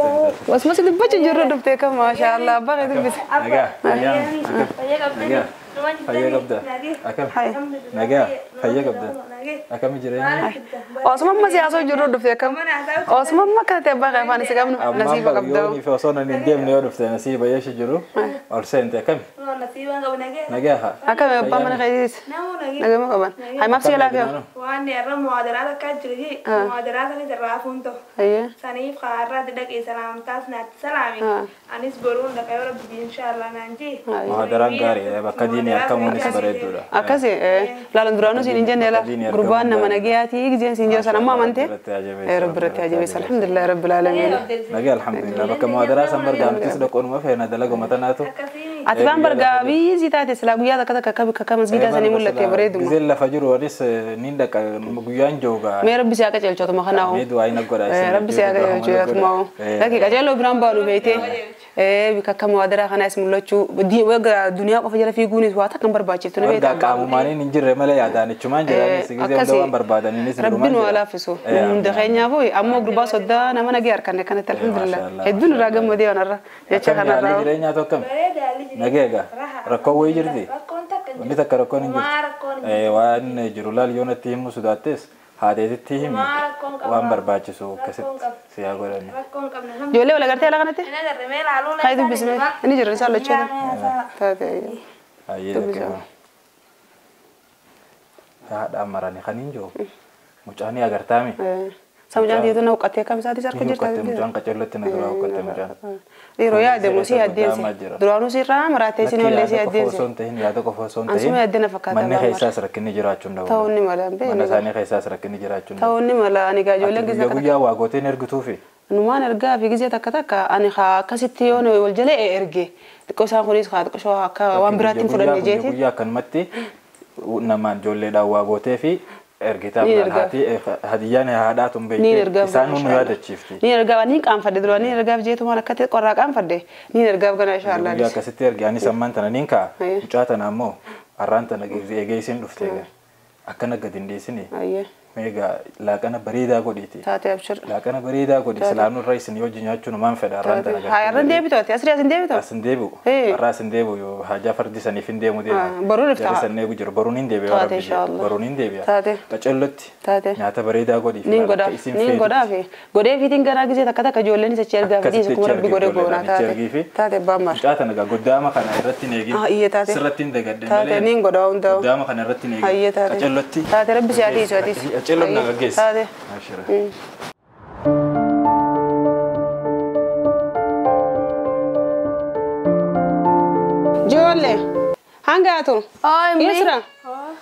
Wasuma si dubbacha jirru dhuftee kan maashaallah abbaa kee dubbise. Nagaa. Nagaa. Fayyaa qabda. Akkam? Nagaa. Fayyaa qabda. Akkam jireenya? Osuma amma siyaasoo jirru dhufte akkam? Osuma amma akka ta'e abbaa kee afaan isa qabnu nasiiba qabda. Yoo fi osoo nan hin deemne yoo dhufte nasiiba yeeshe jiru ol seente akkam? Nagaa haa. Akkam abbaa mana keetiis? Nagama qaban. Hayi maaf si laafee? Waan irra muwaadaraat akka jiru muwaadaraat sanis irraa hafuun ta'u. Saniif kaarraa dhaqee salaamtaas naatti salaami. Anis boruun dhaqee rabbi inshaallah naan jee. Muwaadaraan gaarii bakka diinii argamuunis bareedduudha. Akkasi laalan duraanuu siin hin jenne la gurbaan nama nagayaatii gizeen siin jiru sana ammoo amantee rabbi irratti ajabeessa alhamdulillahi rabbil aalamiin. Nagaa alhamdulillah bakka muwaadaraa san bargaa nutis dhaqoonuma feena dalaguma tanaatu. Ati waan bargaa biizii taate silaa guyyaa takka takka akka masgiidaa sanii mul'attee bareeduma. Gizeen lafa jiru anis niin dhaqa guyyaan joogaa. Mee rabbi si haa qajeelchu kanaa'u. Mee du'aa hin godha. Rabbi si haa qajeelchu atuma. Lakki qajeeloo biraan baanu beeytee. Bikka akka muwaadaraa kanaas mul'achuu duniyaa qofa jala fiiguunis waa takka hin barbaachiftu ni beektaa. Bargaa qaamumaaniin hin jirre malee yaadaanichumaan jiraanis gizee hunda waan barbaadaniinis Rabbiin waa laaffisu. Hunda keenyaafuu ammoo gurbaa soddaa nama nagee harkanne kanatti alhamdulillah. Hedduun irraa gammadee waan irra jecha kanarraa. Haalli jireenyaa tokkam. Nagee egaa rakkoon wayii jirti. Wanni takka rakkoon hin jirtu. Waan jiru laal yoo natti himuu sodaattes haateetitti himi waan barbaachisu akkasitti si haa godhanne. Ijoollee wal agartee ala kanatti? Hayi dubbisne inni jira isaan lachoota. Taate. Hayyee dhaqqee. Haadha marani kan hin jiru. Mucaan agartaami. Samucaan tiyyatu na huqqattee akkam isaatis harka jirta. Mucaan qacellotti na duraa huqqatte mucaan. Yeroo yaadamu si addeesse. Duraanuu sirraa maraattee isin ollee si addeesse. Osoo hin tahin yaada qofa osoo hin tahin. Ansuma yaaddina fakkaata. Manni keessaas rakkinni jiraachuu hin Ta'uu ni mala. Mana isaanii keessaas rakkinni jiraachuu hin Ta'uu ni mala. Ani gaa ijoolleen gisee guyyaa waa gooteen ergituufi. Numaan ergaa fi gisee takka takka ani akkasitti yoo wal jalee erge. Xiqqoo isaan kunis xiqqoo akka waan biraatti hin fudhanne jeeti. Guyyaa akkanumatti namaan ijoolleedhaan waa gootee fi ergitaa haati hadiyyaan haadhaatu hin beekte isaan nu yaadachiifti. Ni ergaa ni qaanfadhe dura ni ergaaf jeetu waan akkatti qorraa qaanfadhe ni ergaaf gana inshallah. Guyyaa akkasitti erge anis ammaan tana niin ka'a mucaa tana ammoo har'aan tana eegee isin dhufte akkana gadi hin dhiisini. Meegaa laaqana bareedaa godhiiti. Taatee abshir. Laaqana bareedaa godhi silaanuu irra isin yoo nyaachuun maan fedha har'aan tana gadi. Haa har'aan deebitu ati asirraa isin deebitu? Asin deebi'u. Har'aa isin deebi'u yoo haajaa fardi saniif hin deemu deema. Boruun ifta. Jarri san eegu jiru boruun hin deebi'a. Taatee inshallah. Boruun hin deebi'a. Taatee. Qacellotti. Taatee. Nyaata bareedaa godhi. Niin godhaaf. Niin godhaaf. Godhee fiitiin garaa gisee takka takka ijoolleen isa achi ergaa fi akkuma rabbi godhe goona taatee. Taatee baamar. Mucaa tana gaa goddaama kana irratti hin eegin. Iyyee taatee. Sirratti hin dagadde malee. Taatee niin godhaa hundaa'u. Goddaama kana irratti hin eegin. Iyyee taatee. Qacellotti. Taatee rabbi si haa dhiisu atis. Qacelloon na gaggeessi. Taatee. Ijoollee hangaatu. Isra.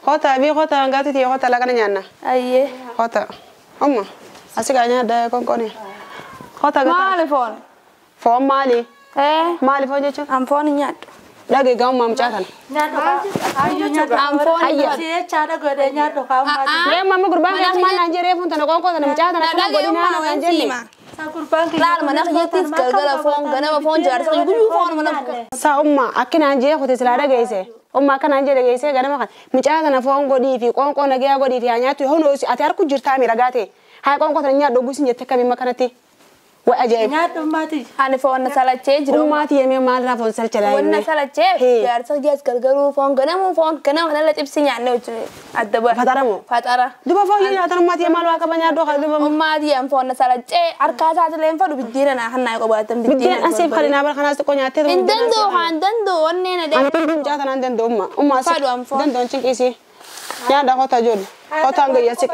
Kota bi kota hangaatu tiyo kota laaqana nyaanna. Ayyee. Kota. Amma asi gaa nyaadda konkoone. Kota gata. Maali foon? Foon maali? Maali foon jechuun? An foon hin nyaadhu. Dhagee gaa'ummaa mucaa kana. An foon Mee mamma gurbaan kan maal naan jedhee fuun tana qoonqoo tana mucaa tana akkana godinaa na waan jenne. Laal mana kiyyattis galgala foon ganama foon jaarsa guyyuu foon mana. Saa umma akki naan jedhee kute silaa dhageesse. Umma akka naan jedhe dhageesse ganama kan mucaa tana foon godhii fi qoonqoo nagayaa godhii fi haa nyaattu hono ati harku jirtaa mi ragaa ta'e. Haa qoonqoo tana nyaadhu oguusin jette akkamiin makkanatti. Wa ajaa'ib. Ani foon na salachee jiru. Ummaati yemee maalirraa foon salcha Wanna salachee jaarsa kiyyaas galgaluu foon ganamuu foon ganama kanallee cibsi nyaannee wajjin adda ba'a. Fataramoo? Fatara. Duba foon nyaatan ummaati maal waa qaba nyaadhu haa duba. Ummaati an foon na salachee harkaa isaatiillee hin fadhu biddeena naa kan naa qabaatan Biddeen asiif kan naa bara kanaas xiqqoo nyaattee. Hin danda'u haan danda'u onnee na Ani mucaa tanaan danda'u umma. Umma asii Fadhu an foon. danda'u cinqiisii. Nyaadha kota ijoollee. Kota hanga yasik.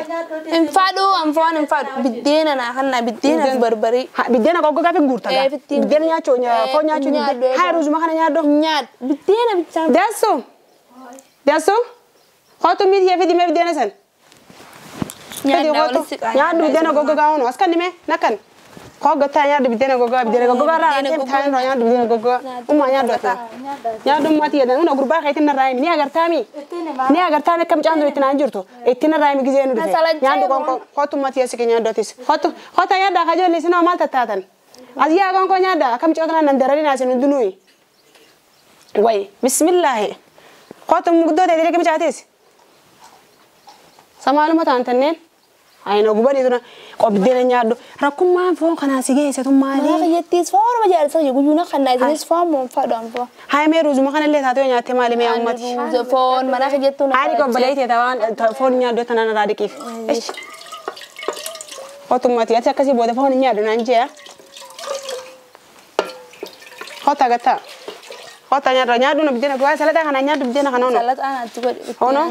Hin fadhu an foon hin fadhu biddeena naa kan naa biddeena fi barbarii. Biddeena goggogaa fi guurta gaa. Biddeena nyaachuu foon nyaachuu haa ruuzuma kana nyaadhu. Nyaadhu biddeena bichaa. Deessu. Deessu. Kootu miitii fi dimee biddeena san. Nyaadhu biddeena goggogaa hono as kan nimee nakkan. Koo gattaa nyaadhu biddeena goggogaa irraa ta'e taa'een irraa nyaadhu biddeena goggogaa. Ummaa nyaadhu ati. Nyaadhu ummaati jedhan una gurbaa keetiin narraa himi ni agartaami. Ni agartaami akkam caan itti naan jirtu itti narraa himi gizee nu dhufe. Nyaadhu qoonqoo kootu ummati asii nyaadhu atis. Kootu koota nyaadha akka ijoollee isin maal tattaatan. As yaa qoonqoo nyaadha akkam caan nan daranii naasin hundinuyi. Wayi bismillaahi. Kootu muguddoo ta'e diree kamicaatis. Samaaluma ta'an tanneen. Ayina gubanii tuna qobdeen nyaadhu rakkummaan foon kanaa si geessitu maali? Mana kiyyattis foonuma jaarsa guyyuu na kan isinis foon moon fadhu an foon. Haa mee ruuzuma kanallee taatee nyaattee maali mee ummati? Foon mana kiyyattuu na. Haali qobbalee ta'e waan foon nyaadhu tanaan irraa dhiqiif. Qotummati ati akkasii booda foon nyaadhu naan jee. Qota gataa. Qota nyaadhu nyaadhu na biddeena waa salataa kana nyaadhu biddeena kana hono. Salataa anaatti godhi. Hono.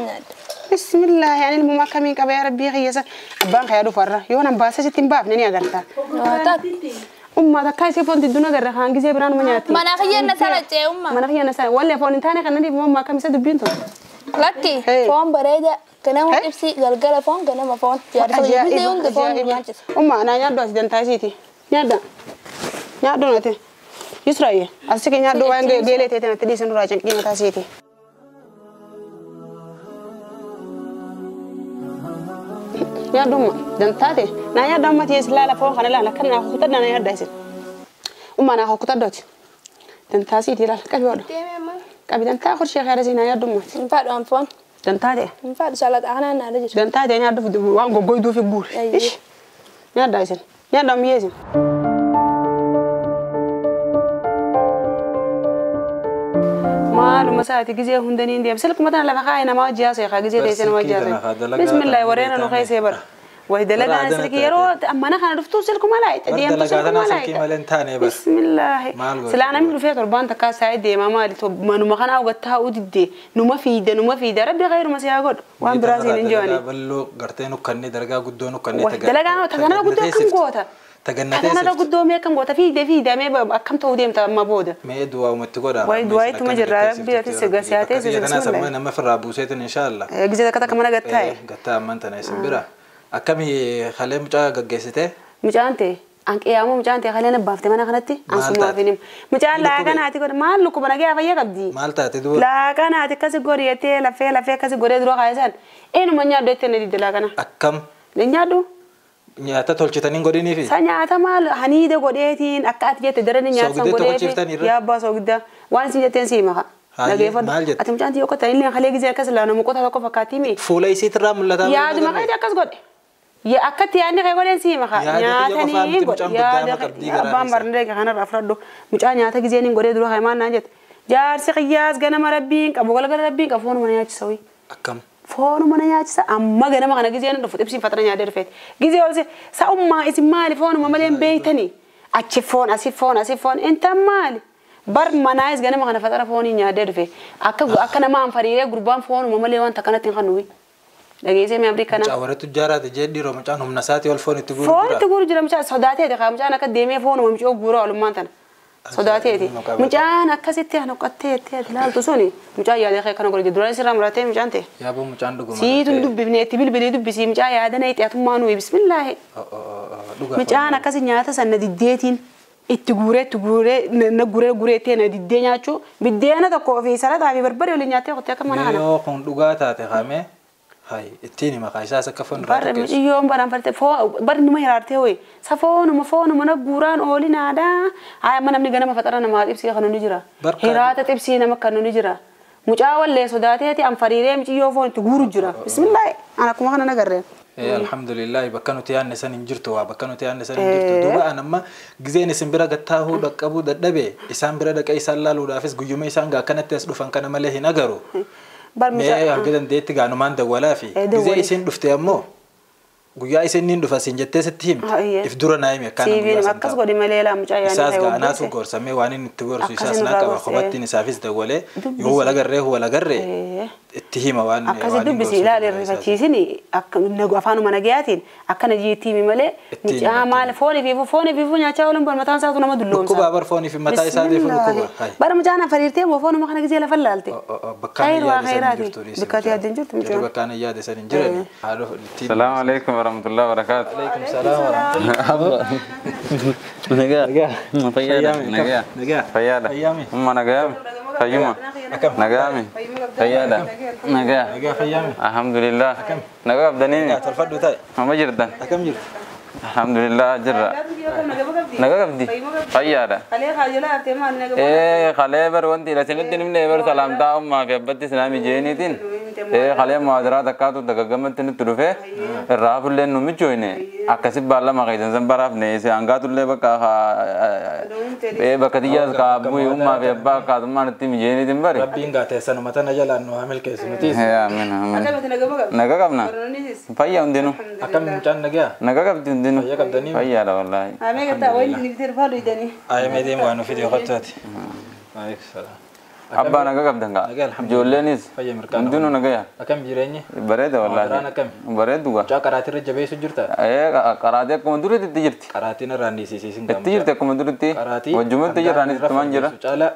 Bismillah yani ilmu akkamiin qaba yaa rabbii kiyya abbaan kiyya dhufarra yoo nan baasee sitti hin baafne ni agarta. Umma takka isii foon didduu agarra kaan gisee biraan uma nyaatti. Mana kiyya na salachee umma. Mana kiyya na salachee wallee foon hin taane kana dhiif umma akkam isa dubbiin tun. Lakki foon bareeda ganama ibsi galgala foon ganama foon jaarsa biyya hunda foon nyaachisa. Umma naa nyaadhu as dantaa isiiti nyaadha nyaadhu nate Yusraaye asii kee nyaadhu waan geelee ta'e natti dhiisan duraa cinqii mataa isiiti. Nyaadhu dantaate naa nyaadhu amma tiyees laala foon kana laala kan naa hokkutadha naa nyaadha isin. Umma naa hokkutadhooti. Dantaa siiti laala qabi hodha. Qabi dantaa horshee khayra si naa nyaadhu umma. Hin fadhu an foon. Dantaate. Hin fadhu salaata kanaan naa jiru. Dantaate nyaadhu waan goggoyduu fi guuri. Nyaadha isin. Nyaadhu ammiyyee isin. Maaluma isaati gisee hundaniin deema. Silkuma tana lafa kaa'e nama hojii haasa'e kaa gisee teessee nama hojii haasa'e. Bismillaahi wareena nu keessee bara. Wayi dalagaan silkii yeroo mana kana dhuftu silkuma laayita deemtu silkuma laayita. Bismillaahi. Silaa namni dhufee torbaan takkaa saayee deemaa maali manuma kana hubattaa udiddee numa fiida rabbi khayruma si haa godhu waan biraa siin hin jooni. Bal'oo gartee nukkannee dalagaa guddoo nukkannee dalagaan tanana guddoo akkam goota. Tanana guddoo mee akkam goota fiide mee akkam ta'uu deemta amma booda. Mee du'aa uumatti godha. Wayi du'aa ittuma jirra rabbi ati si gasiyaatee si bismillah. Nama firraa buuseetin inshaallah. Gizee takka takka mana gattaa'e. Gattaa amman tana isin bira. Akkami halee mucaa gaggeessite? Mucaan ta'e anqiyaamoo mucaan ta'e halee nabbaaftee mana kanatti ansumaaf hin himu. Mucaan laaqanaati godhe maal lukkuba nagee fayyaa qabdi? Maal taate duuba? Laaqanaati akkasi godhe jettee lafee akkasi godhee dura kaayisan eenyuma nyaadhu jettee na didde laaqana. Akkam? Nyaadhu. Nyaata tolchitanii godhiniifi? Sa nyaata maal haniida godheetiin akka ati jette daranii nyaata san godheefi. Yaa abbaa soogiddaa waan isin jetteen sii maka. Maal jette? Ati mucaan xiyyoo qotta illee halee gizee akkas laanu muqota tokko fakkaattii mi? Fuula isiitirraa mul'ataa? Yaaduma qayyee akkas godhe. Ya akkatti yaadni kee godheen sii maka. Nyaatanii godhe. Yaada abbaan barnee kanarraa fudhadhu. Mucaa nyaata gizeen hin godhee dura himaan naan jette. Jaarsi qiyyaas ganama rabbiin qabu galgala rabbiin qabu foonuma nyaachisa wayii. Akkam? Foonuma nyaachisa amma ganama kana gizeen dhufu xibsiin fatara nyaatee dhufeeti. Gizee ol sa'ummaa isin maali foonuma malee hin beeytanii? Achi foon asii foon asii foon inta maali? Bar manaayis ganama kana fatara foonii nyaatee dhufe. Akka nama anfariiree gurbaan foonuma malee wanta kanatti hin kennuwi. Dhageessee mee abdii kana. Mucaa warra tujjaaraati jee dhiiroo mucaan humna isaatii ol foon itti guuru jira. Foon itti guuru jira mucaa sodaateeti kaa mucaan akka deemee foonuma mucoo guura olummaan tana. Sodaateeti. Mucaan akkasitti hanoqqattee itti ilaaltu suni mucaan yaada kee kana godhe duraan sirraa muratee mucaan ta'e. Yaaboo mucaan dhuguma. Siitu dubbifne itti bilbilee dubbisii mucaa yaada na ixaatummaa nuyi bismillaahi. Mucaan akkasi nyaata sana diddeetiin itti guuree na guuree na diddee nyaachuu biddeena tokkoo fi salataa fi barbaree waliin nyaattee qottee akka mana kana. Yoo kun dhugaa taate kaamee. Hai ittiin maqaa isaas akka foon irraa tokkeessu. Barri yoon baraan farte barri numa hiraartee hoyi safoonuma foonuma na guuraan oolinaadha. Haa amma namni ganama faxara namaa xibsii kan ni jira. Hiraata xibsii nama kan ni jira. Mucaa wallee sodaateeti anfariiree muciyyoo foon itti guuru jira. Bismillaahi ana akkuma kana nagarreen. Alhamdulillah bakka nuti yaadne san hin jirtu waa bakka nuti yaadne san hin jirtu duuba an amma gizeen isin bira gattaahuu dhaqqabuu dadhabe isaan bira dhaqee isaan laaluudhaafis guyyuma isaan gaa akkanatti as dhufan kana malee hin agaru. Mee hanga dandeetti gaanumaan dawwalaa fi gizee isin dhufte ammoo guyyaa isin niin dhufa siin jettee sitti himte if dura naa himi akkaan guyyaa san akkas godhi malee laa mucaa yaadni isaas gaanaatu gorsamee waan inni itti gorsu isaas naa qaba kophattiin isaafis dawwalee yoo wal agarree wal agarree itti hima waan akkasi dubbisi ilaali rifachiisini afaanuma nagayaatiin akkana jiitti himi malee mucaa maal foonii fi nyaachaa oolan bar mataan isaatu nama dulloomsa. Dhukkuba bar foonii fi mataa isaatiif dhukkuba. Bara mucaan afariirtee moo foonuma kana gizee lafa laalte. Bakkaan yaade san hin jirtu. Bakkaati yaadde hin jirtu mucaan. Bakkaan yaade san hin jiran. Salaamu alaikum warahmatullahi wabarakatuh. Alaikum salam warahmatullahi. Nagaa. Fayyaadha. Nagaa. Fayyaadha. Umma nagaa. Fayyuma. Nagaami. Fayyaadha. Nagaa. Nagaa fayyaami. Alhamdulillah. Nagaa qabdanii. Tolfadhu ta'e. Mama jirtan. Akkam jirtu? Alhamdulillah jirra. Nagaa qabdi. Fayyaadha. Kalee bar wanti isinitti himne bar salaamtaa ummaa fi abbatti islaamii jeeniitiin kalee muhaadaraa takkaatu dagaggamatti nutti dhufe irraa hafullee nu michooyne akkasi baallama keessan san baraafne hangaatullee bakka bakka xiyyaas kaabuu ummaa fi abbaa akkatummaa nutti mijeeniitiin bari. Rabbiin gaatee sanuma tana jalaan nu haa milkeessu nutis. Amiin amiin. Nagaa qabna. Fayyaa hundinuu. Akkam mucaan nagaa? Nagaa qabdi hundinuu. Fayyaa qabdanii? Fayyaadha wallaahi. Amee gattaa wayii ni bitee dhufaa duydanii. Ayamee deemu waan nuuf fide qottaati. Waalaikum salaam. Abbaa nagaa qabdan gaa? Ijoolleenis hundinuu nagaya. Akkam jireenyi? Bareeda wallaahi. Bareedu gaa. Mucaa qaraatirra jabeessu jirta? Qaraatii akkuma duriitti itti jirti. Qaraatiin irraan dhiisiisiin Itti jirti akkuma duriitti. Wajjumatti jirraanis ittumaan jira. Caala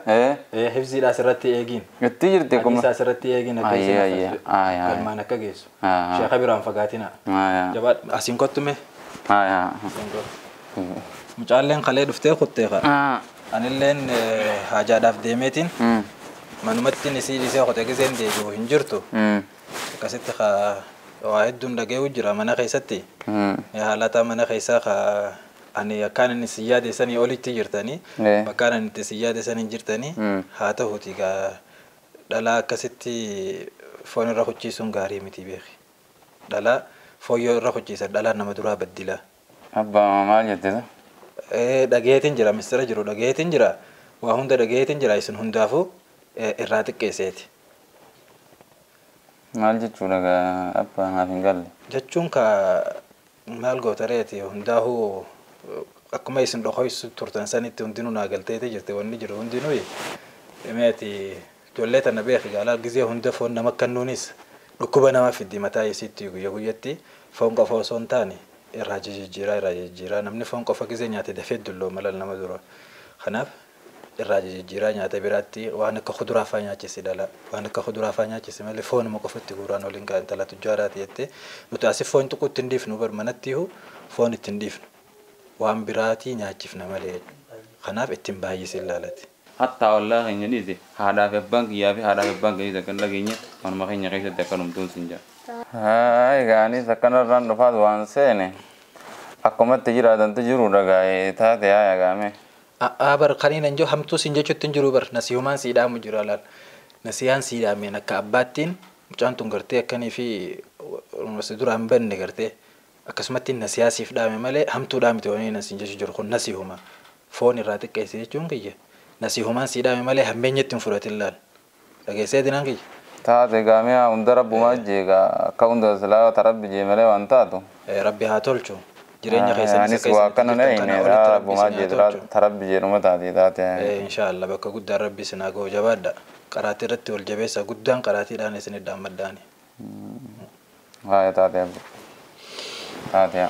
hifziidhaa asirratti eegiin. Itti jirti akkuma. Hadiisaa asirratti eegiin akka isin galmaan akka geessu. Sheekha biraan fagaatina. Jabaadha. Asiin kottume. Mucaalleen kalee dhuftee kuttee kaa. Anilleen haajaadhaaf deemeetiin. Manumatti isii dhiisee qotee giseen deebi'u hin jirtu. Akkasitti waa hedduun dhaga'uu jira mana keessatti. Haalata mana keessaa ani akkaan inni si yaade sanii olitti jirtanii bakkaan inni itti si yaade sanii jirtanii haa ta'uuti dhalaa akkasitti foon irra hucciisuun gaarii miti beeki. Dhalaa fooyyoo irra hucciisan dhalaa nama duraa baddila. Abbaa maal jettisa? Dhageetiin jira mistira jiru dhageetiin jira waa hunda dhageetiin jira isin hundaafuu irraa xiqqeesseeti. Maal jechuudha abbaa naaf hin galle? Jechuun ka Maal goota reeti hundaa'uu akkuma isin dhokoysu turtan sanitti hundinuu naa galteeti jirti wanni jiru hundinuu meeti ijoollee tana beeki gaalaa gizee hunda foon nama kennuunis dhukkuba nama fiddi mataa isiitti guyya guyyatti foon qofa osoo hin taane irraa jijjiiraa namni foon qofa gizee nyaate dafee dullooma lal nama dura kanaaf irraa jijjiiraa nyaata biraatti waan akka kuduraa fa'aa nyaachisi dhala waan akka kuduraa fa'aa nyaachisi malee foonuma qofatti guuraan waliin gaa intala tujjaaraati jettee nuti asii foon tuquutti hin dhiifnu bar manatti foon itti hin dhiifnu waan biraatii nyaachifna malee kanaaf ittiin baay'isin laalati. Hatta wallah keenya dhiise haadhaa fi abbaan kiyyaa fi haadhaa fi abbaan keenya kan dhageenye manuma keenya keessatti akka numtuun sin jira. Egaa anis akkanarraan dhufaas waan seene akkumatti jiraatantu jiru dhagaa'ee taate haa egaame. Bar kaniin anjoo hamtuu sin jechuutti hin jiru bar nasihumaan sii dhaamu jira laal nasiyaan sii dhaameen akka abbaattiin mucaan tun gartee akkanii fi si duraan hin banne gartee akkasumatti nasiyaa siif dhaame malee hamtuu dhaamte waan inni sin jechuu jiru kun nasihuma foon irraa xiqqeessi jechuun kiyya nasihumaan sii dhaame malee hammeenyatti hin fudhatin laal dhageessee dinaan kiyya. Taate gaamee hunda rabbumaa jeegaa akka hunda silaa tarabbi jee malee waan taatu. Rabbi haa tolchu. Jireenya keessanis akka waa akkana na rabbumaa jee tarabbi jeedhuma taate taate. Inshaallah bakka guddaan rabbi isin haa ga'u jabaadha. Qaraatii irratti wal jabeessa guddaan qaraatiidhaan isin iddaammaddaani. Haa taate abbi. Taate.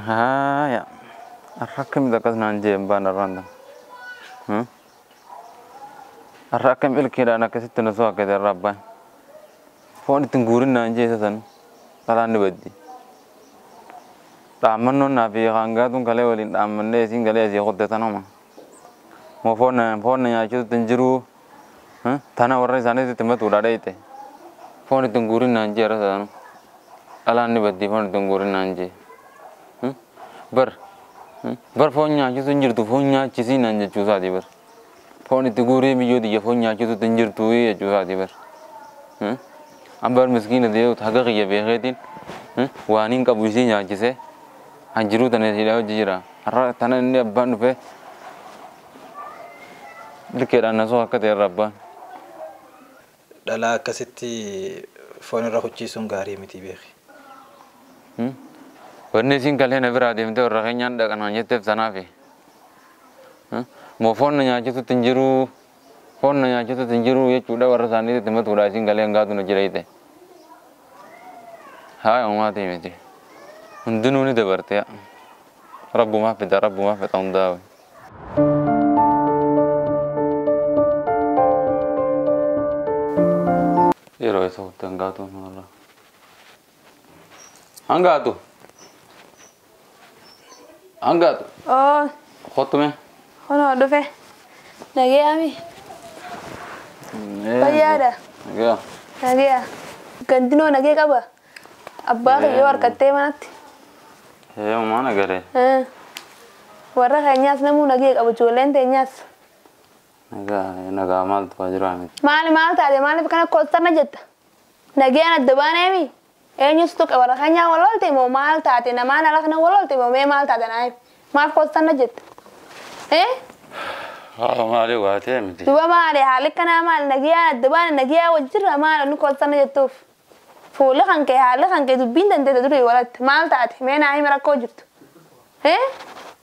Haya, arrakkam akkas naan jee abbaan arraan tan. Arra akkam ilkeedhaan akkasitti na soo akkate arra abbaan. Foon ittiin guurin naan jee isa san dhalaan ni baddi. Dhaammannoon naa fi hangaatuun kalee waliin dhaammannee isiin galee asii qotte tanuma. Moo foon na nyaachisutti hin jiruu tana warra isaaniitti itti matuudha dheeyte. Foon ittiin guurin naan jee arra sanu. Dhalaan ni baddi foon ittiin guurin naan jee. Bar bar foon nyaachisu hin jirtu foon nyaachisii naan jechuu isaati bar foon itti guuree biyyoo xiyya foon nyaachisutti hin jirtu jechuu isaati bar an bar miskiina ta'e haga kiyya beekeetiin waan hin qabu isii nyaachisee an jiruu tana isiidhaa hojii jira har'a tana inni abbaan dhufee ilkeedhaan nasoo akka ta'e irra abbaan. Dhalaa akkasitti foon irra hucciisuun gaarii miti beeki. Wanni isin kalee na biraa deemtee warra keenyaan dhaqanaan jetteef sanaafi. Moo foon na nyaachisutti hin jiruu foon na nyaachisutti hin jiruu jechuudha warra isaaniitti matuudha isin galee hangaatu na jira jette. Haa uumaa ta'e miti. Hundinuu ni dabarte rabbumaa fida rabbumaa fida hundaa'u. Yeroo isa hutte hangaatu warra. Hangaatu. Hangaatu. Oh. Kottu mee. Kunoo dhufe. Nagee ami. Fayyaadha. Nagee. Nagee. Gandinoo nagee qaba. Abbaa kiyyoo harkattee manatti. Ee maana garee. Warra keenyaas namuu nagee qabu ijoolleen teenyaas. Nagaa nagaa maaltu waa jiru miti. Maali maal taate maaliif kana koostarna jetta? Nageen adda baaneemi. Eenyutu tuqe warra keenyaa wal oolte moo maal taate namaan ala kana wal oolte moo mee maal taate naayif maaf koostarna jetta? Eh? Haa maali waa ta'e miti. Duba maali haalli kanaa maali nagiyaan adda baane nagiyaa wajjirra maali nu koostarna jettuuf? Fuula kan kee haalli kan kee dubbiin dandeete durii walatti maal taate mee naa himi rakkoo jirtu? Eh?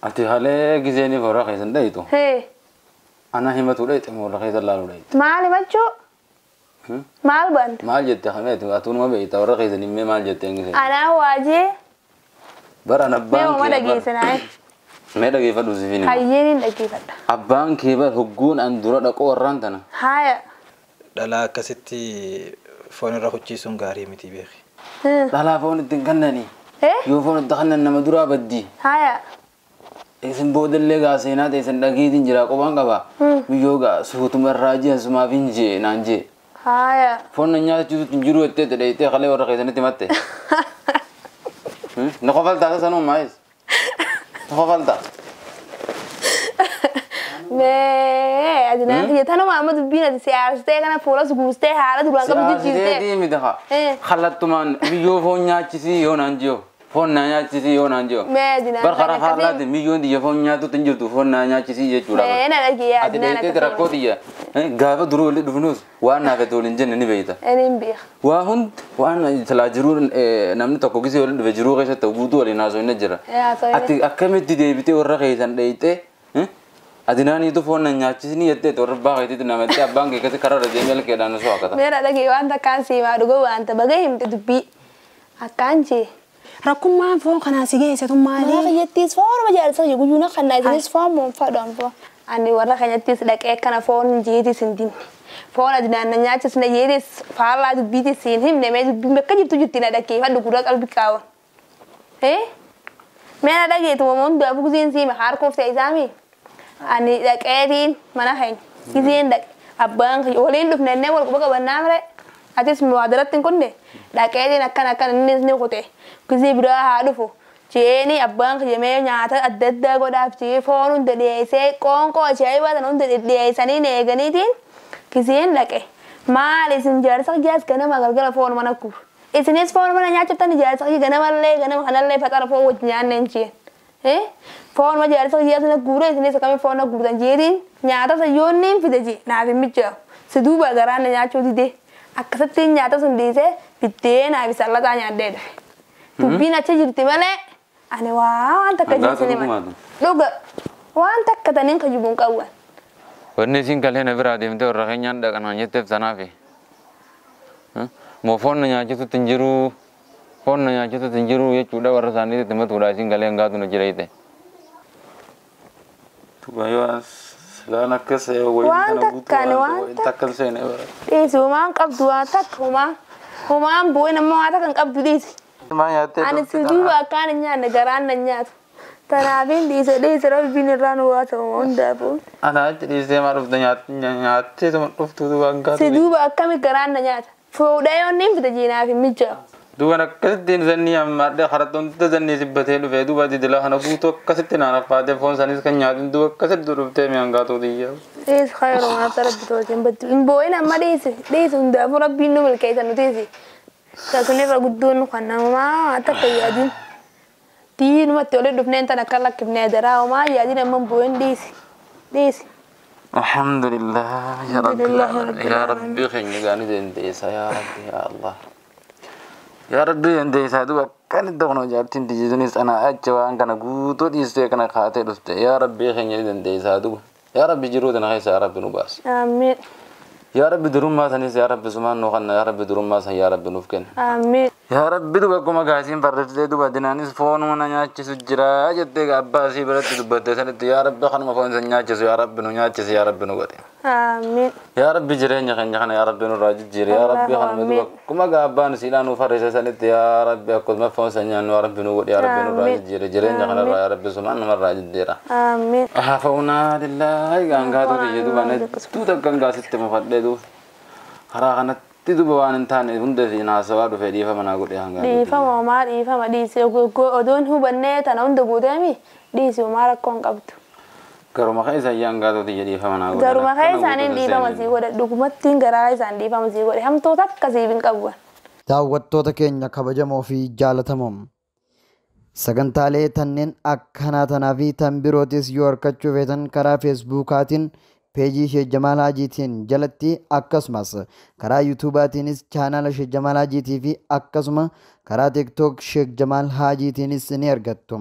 Ati haalee gizeenii warra keessan dhayitu. Hee. Ana himatu dhayite moo warra keessan laaluu dhayite? Maal himachuu? Maal bante? Maal jette hameetu atuunuma beekta warra keessan himmee maal jette hin Anaa waajee. Bara abbaan Mee uma dhageessinaa. Mee dhageeffadhu si fiini. Hayyeen hin dhageeffadha. Abbaan kee bar hogguun an dura dhaqoo warraan tana. Haaya. Dhalaa akkasitti foon irra hucciisuun gaarii miti beeki. Dhalaa foon ittiin kennani. Yoo foon itti kennan nama duraa baddi. Haaya. Isin boodallee gaa seenaa ta'e isin dhageetiin jira qophaan qaba. Biyyoo gaa suutuma irraa jiran sumaaf hin jee naan jee. Haaya. Foon na nyaachisuutti hin jiru jettee dheeyitee kalee warra keessanitti himatte. Na kofaltaa sanuu maayis. Na kofaltaa. Mee adinaan kiyya tanuma amma dubbiin ati siyaarsitee kana fuulas guustee haala duraan qabdu jijjiirtee. Siyaasitee miti haa. Kallattumaan biyyoo foon nyaachisii yoo naan jiyo. Foon naa nyaachisii yoo naan jiyo. Mee adinaan Bar karaa faallaatiin biyyoon tiyya foon nyaatutti hin jirtu foon naa nyaachisii jechuudha. Mee na dhagee Ati adinaan dheeyitee rakkoo tiyya gaafa duruu walitti dhufnus waan naaf itti waliin jenne ni beeyta. Ani hin beeka. Waa hundi waan silaa jiruu namni tokko gisee waliin dhufe jiruu keessatti guutuu waliin haasofne jira. Ati akkamitti deebitee warra keessan dheeyitee adinaaniitu foon na nyaachisni jettee warra abbaa keetiitti namattee abbaan kee akkasi karaa irra deemee halkeedhaan osoo akkata. Mee na dhagee waan takkaan siimaa dhuga waanta baga himte dubbii akkaan jee. Rakkummaan foon kanaa si geessitu maali? Mana kiyyattis foonuma jaarsa kiyya guyyuu na kannaa isinis foon moonfaadhaan foon. Ani warra keenyattis dhaqee kana foon jeetis hin dinne. Foon adinaan na nyaachisne jeetis faallaa dubbiitis hin himne mee dubbiin bakka jirtu jirti na dhaggeeffadhu gurra qalbii qaawan. Mee na dhageetu wamuun du'a bugziin siima harkuuf ta'e isaami. Ani dhaqeetiin mana keenya gizeen dhaqe abbaan kiyya waliin dhufne innee wal quba qabannaa mire atis muwaadaratti hin kunne dhaqeetiin akkana akkana innis ni kute gizee biraa haa dhufu jeeni abbaan kiyya mee nyaata adda addaa godhaaf jee foon hunda dhiyeessee qoonqoo ajaa'ibaa sana hunda dhiyeessanii eeganiitiin gizeen dhaqe maal isin jaarsa kiyyaas ganama galgala foon mana kuuf isinis foon mana nyaachiftan jaarsa kiyya ganamallee ganama kanallee faxara foon wajji nyaanne hin jeen. Foon ma jaarsa kiyyaa sana guure isinis akkamii foon na guurtan jeetiin nyaata sayyoonni hin fide jee naaf hin mijaa'u si duuba garaan na nyaachuu dide akkasitti nyaata sun dhiisee biddeenaa fi sallaxaa nyaadhee dhufe. Dubbiin achi jirti malee ani waan takka jeesine malee dhuga waan takka taniin kajibuun hin qabu. Wanni isin kalee na biraa deemtee warra keenyaan dhaqanaan jetteef tanaafi. Moo foon na nyaachisutti hin jiruu foon na nyaachisutti hin jiruu jechuudha warra isaaniitti himatuudha isin galee hangaatu na jira jette. Tuba silaan akkas wayiin kana guutuu waan takka hin seene bara. Dhiisi homaan qabdu waan takka homaa homaan bu'ee nama waan takka hin qabdu dhiisi. Ani si duuba akkaan hin nyaanne garaan na nyaatu. Tanaafiin dhiise dhiise rabbiin irraa nu waa ta'u hundaafuu. Ana achi dhiisee maa dhufte nyaattee dhuftu duuba hangaatu. Si duuba akkami garaan na nyaata. Fuudhee yoonni hin fite jiinaaf hin mijaa'u. Duuba akkasitti zannii ammaadhee harattoonta zannii sibbatee dhufee duuba didila kana guutuu akkasitti naan affaatee foon sanis kan nyaatin duuba akkasitti dhuftee mi'aan gaatuu xiyyaa. Dhiisi khayru maaf rabbi tolcheen baddu. Hin boo'in amma dhiisi dhiisi hundaafuu rabbiin nu milkeessa nu dhiisi. Tasun irra guddoon nu kan namaa takka yaadin. Diinumatti olii dhufneen tan akka lakkifnee daraa homaa yaadin amma hin boo'in dhiisi dhiisi. Alhamdulillah ya Rabbi ya Rabbi keenya gaanii dandeessa ya Rabbi ya Allah. Ya Rabbi dandeessaa duuba akkanatti kun jaartiin tiyyiisuunis ana achi waan kana guutuu dhiistee kana kaatee dhufte ya Rabbi keenya dandeessaa duuba ya Rabbi jiruu tana keessa ya Rabbi nu baasi. Amiin. Ya Rabbi durummaa sanis ya Rabbi sumaan nu kanna ya Rabbi durummaa san ya Rabbi nuuf kenna. Amiin. Ya Rabbi duuba akkuma gaasiin barreessitee duuba dinaanis foonuma na nyaachisu jira jettee abbaa isii biratti dubbattee sanitti ya Rabbi kanuma foon san nyaachisu ya Rabbi nu nyaachisi ya Rabbi nu godhe. Amiin. Ya Rabbi jireenya keenya kana ya Rabbi nurraa jijjiiri ya Rabbi kanuma duuba akkuma abbaan isiidhaan nu farrise sanitti ya Rabbi akkuma foon san nyaannu ya Rabbi nu godhe ya Rabbi nurraa jijjiiri jireenya kanarraa ya Rabbi sumaan namarraa jijjiira. Amiin. Hafawnaa lillaahi gaangaatu tiyya duuba nettuu takkan gaasitti mufadhee duuba karaa kanatti duuba waan hin taane hunda fi haasawaa dhufe dhiifama naa godhe hangaa. Dhiifama homaa dhiifama dhiisi odoon hubannee tana hunda guuteemi dhiisi homaa rakkoo hin qabdu. Garuma keessa iyyaan gaatoo tiyya dhiifama naa godhe. Garuma keessaaniin dhiifama sii godhe dhugumattiin garaa isaan dhiifama sii godhe hamtoota akkasiif hin qabu. Daawwattoota keenya kabajamoo fi jaalatamoo sagantaalee tanneen akkanaa tanaa fi tan birootis yoo argachuu feetan karaa feesbuukaatiin peejii Sheek Jamaal Haajiitiin jalatti akkasumas karaa yuutuubaatiinis chaanaala Sheek Jamaal Haajiitii fi akkasuma karaa tiktook Sheek Jamaal Haajiitiinis ni argattu.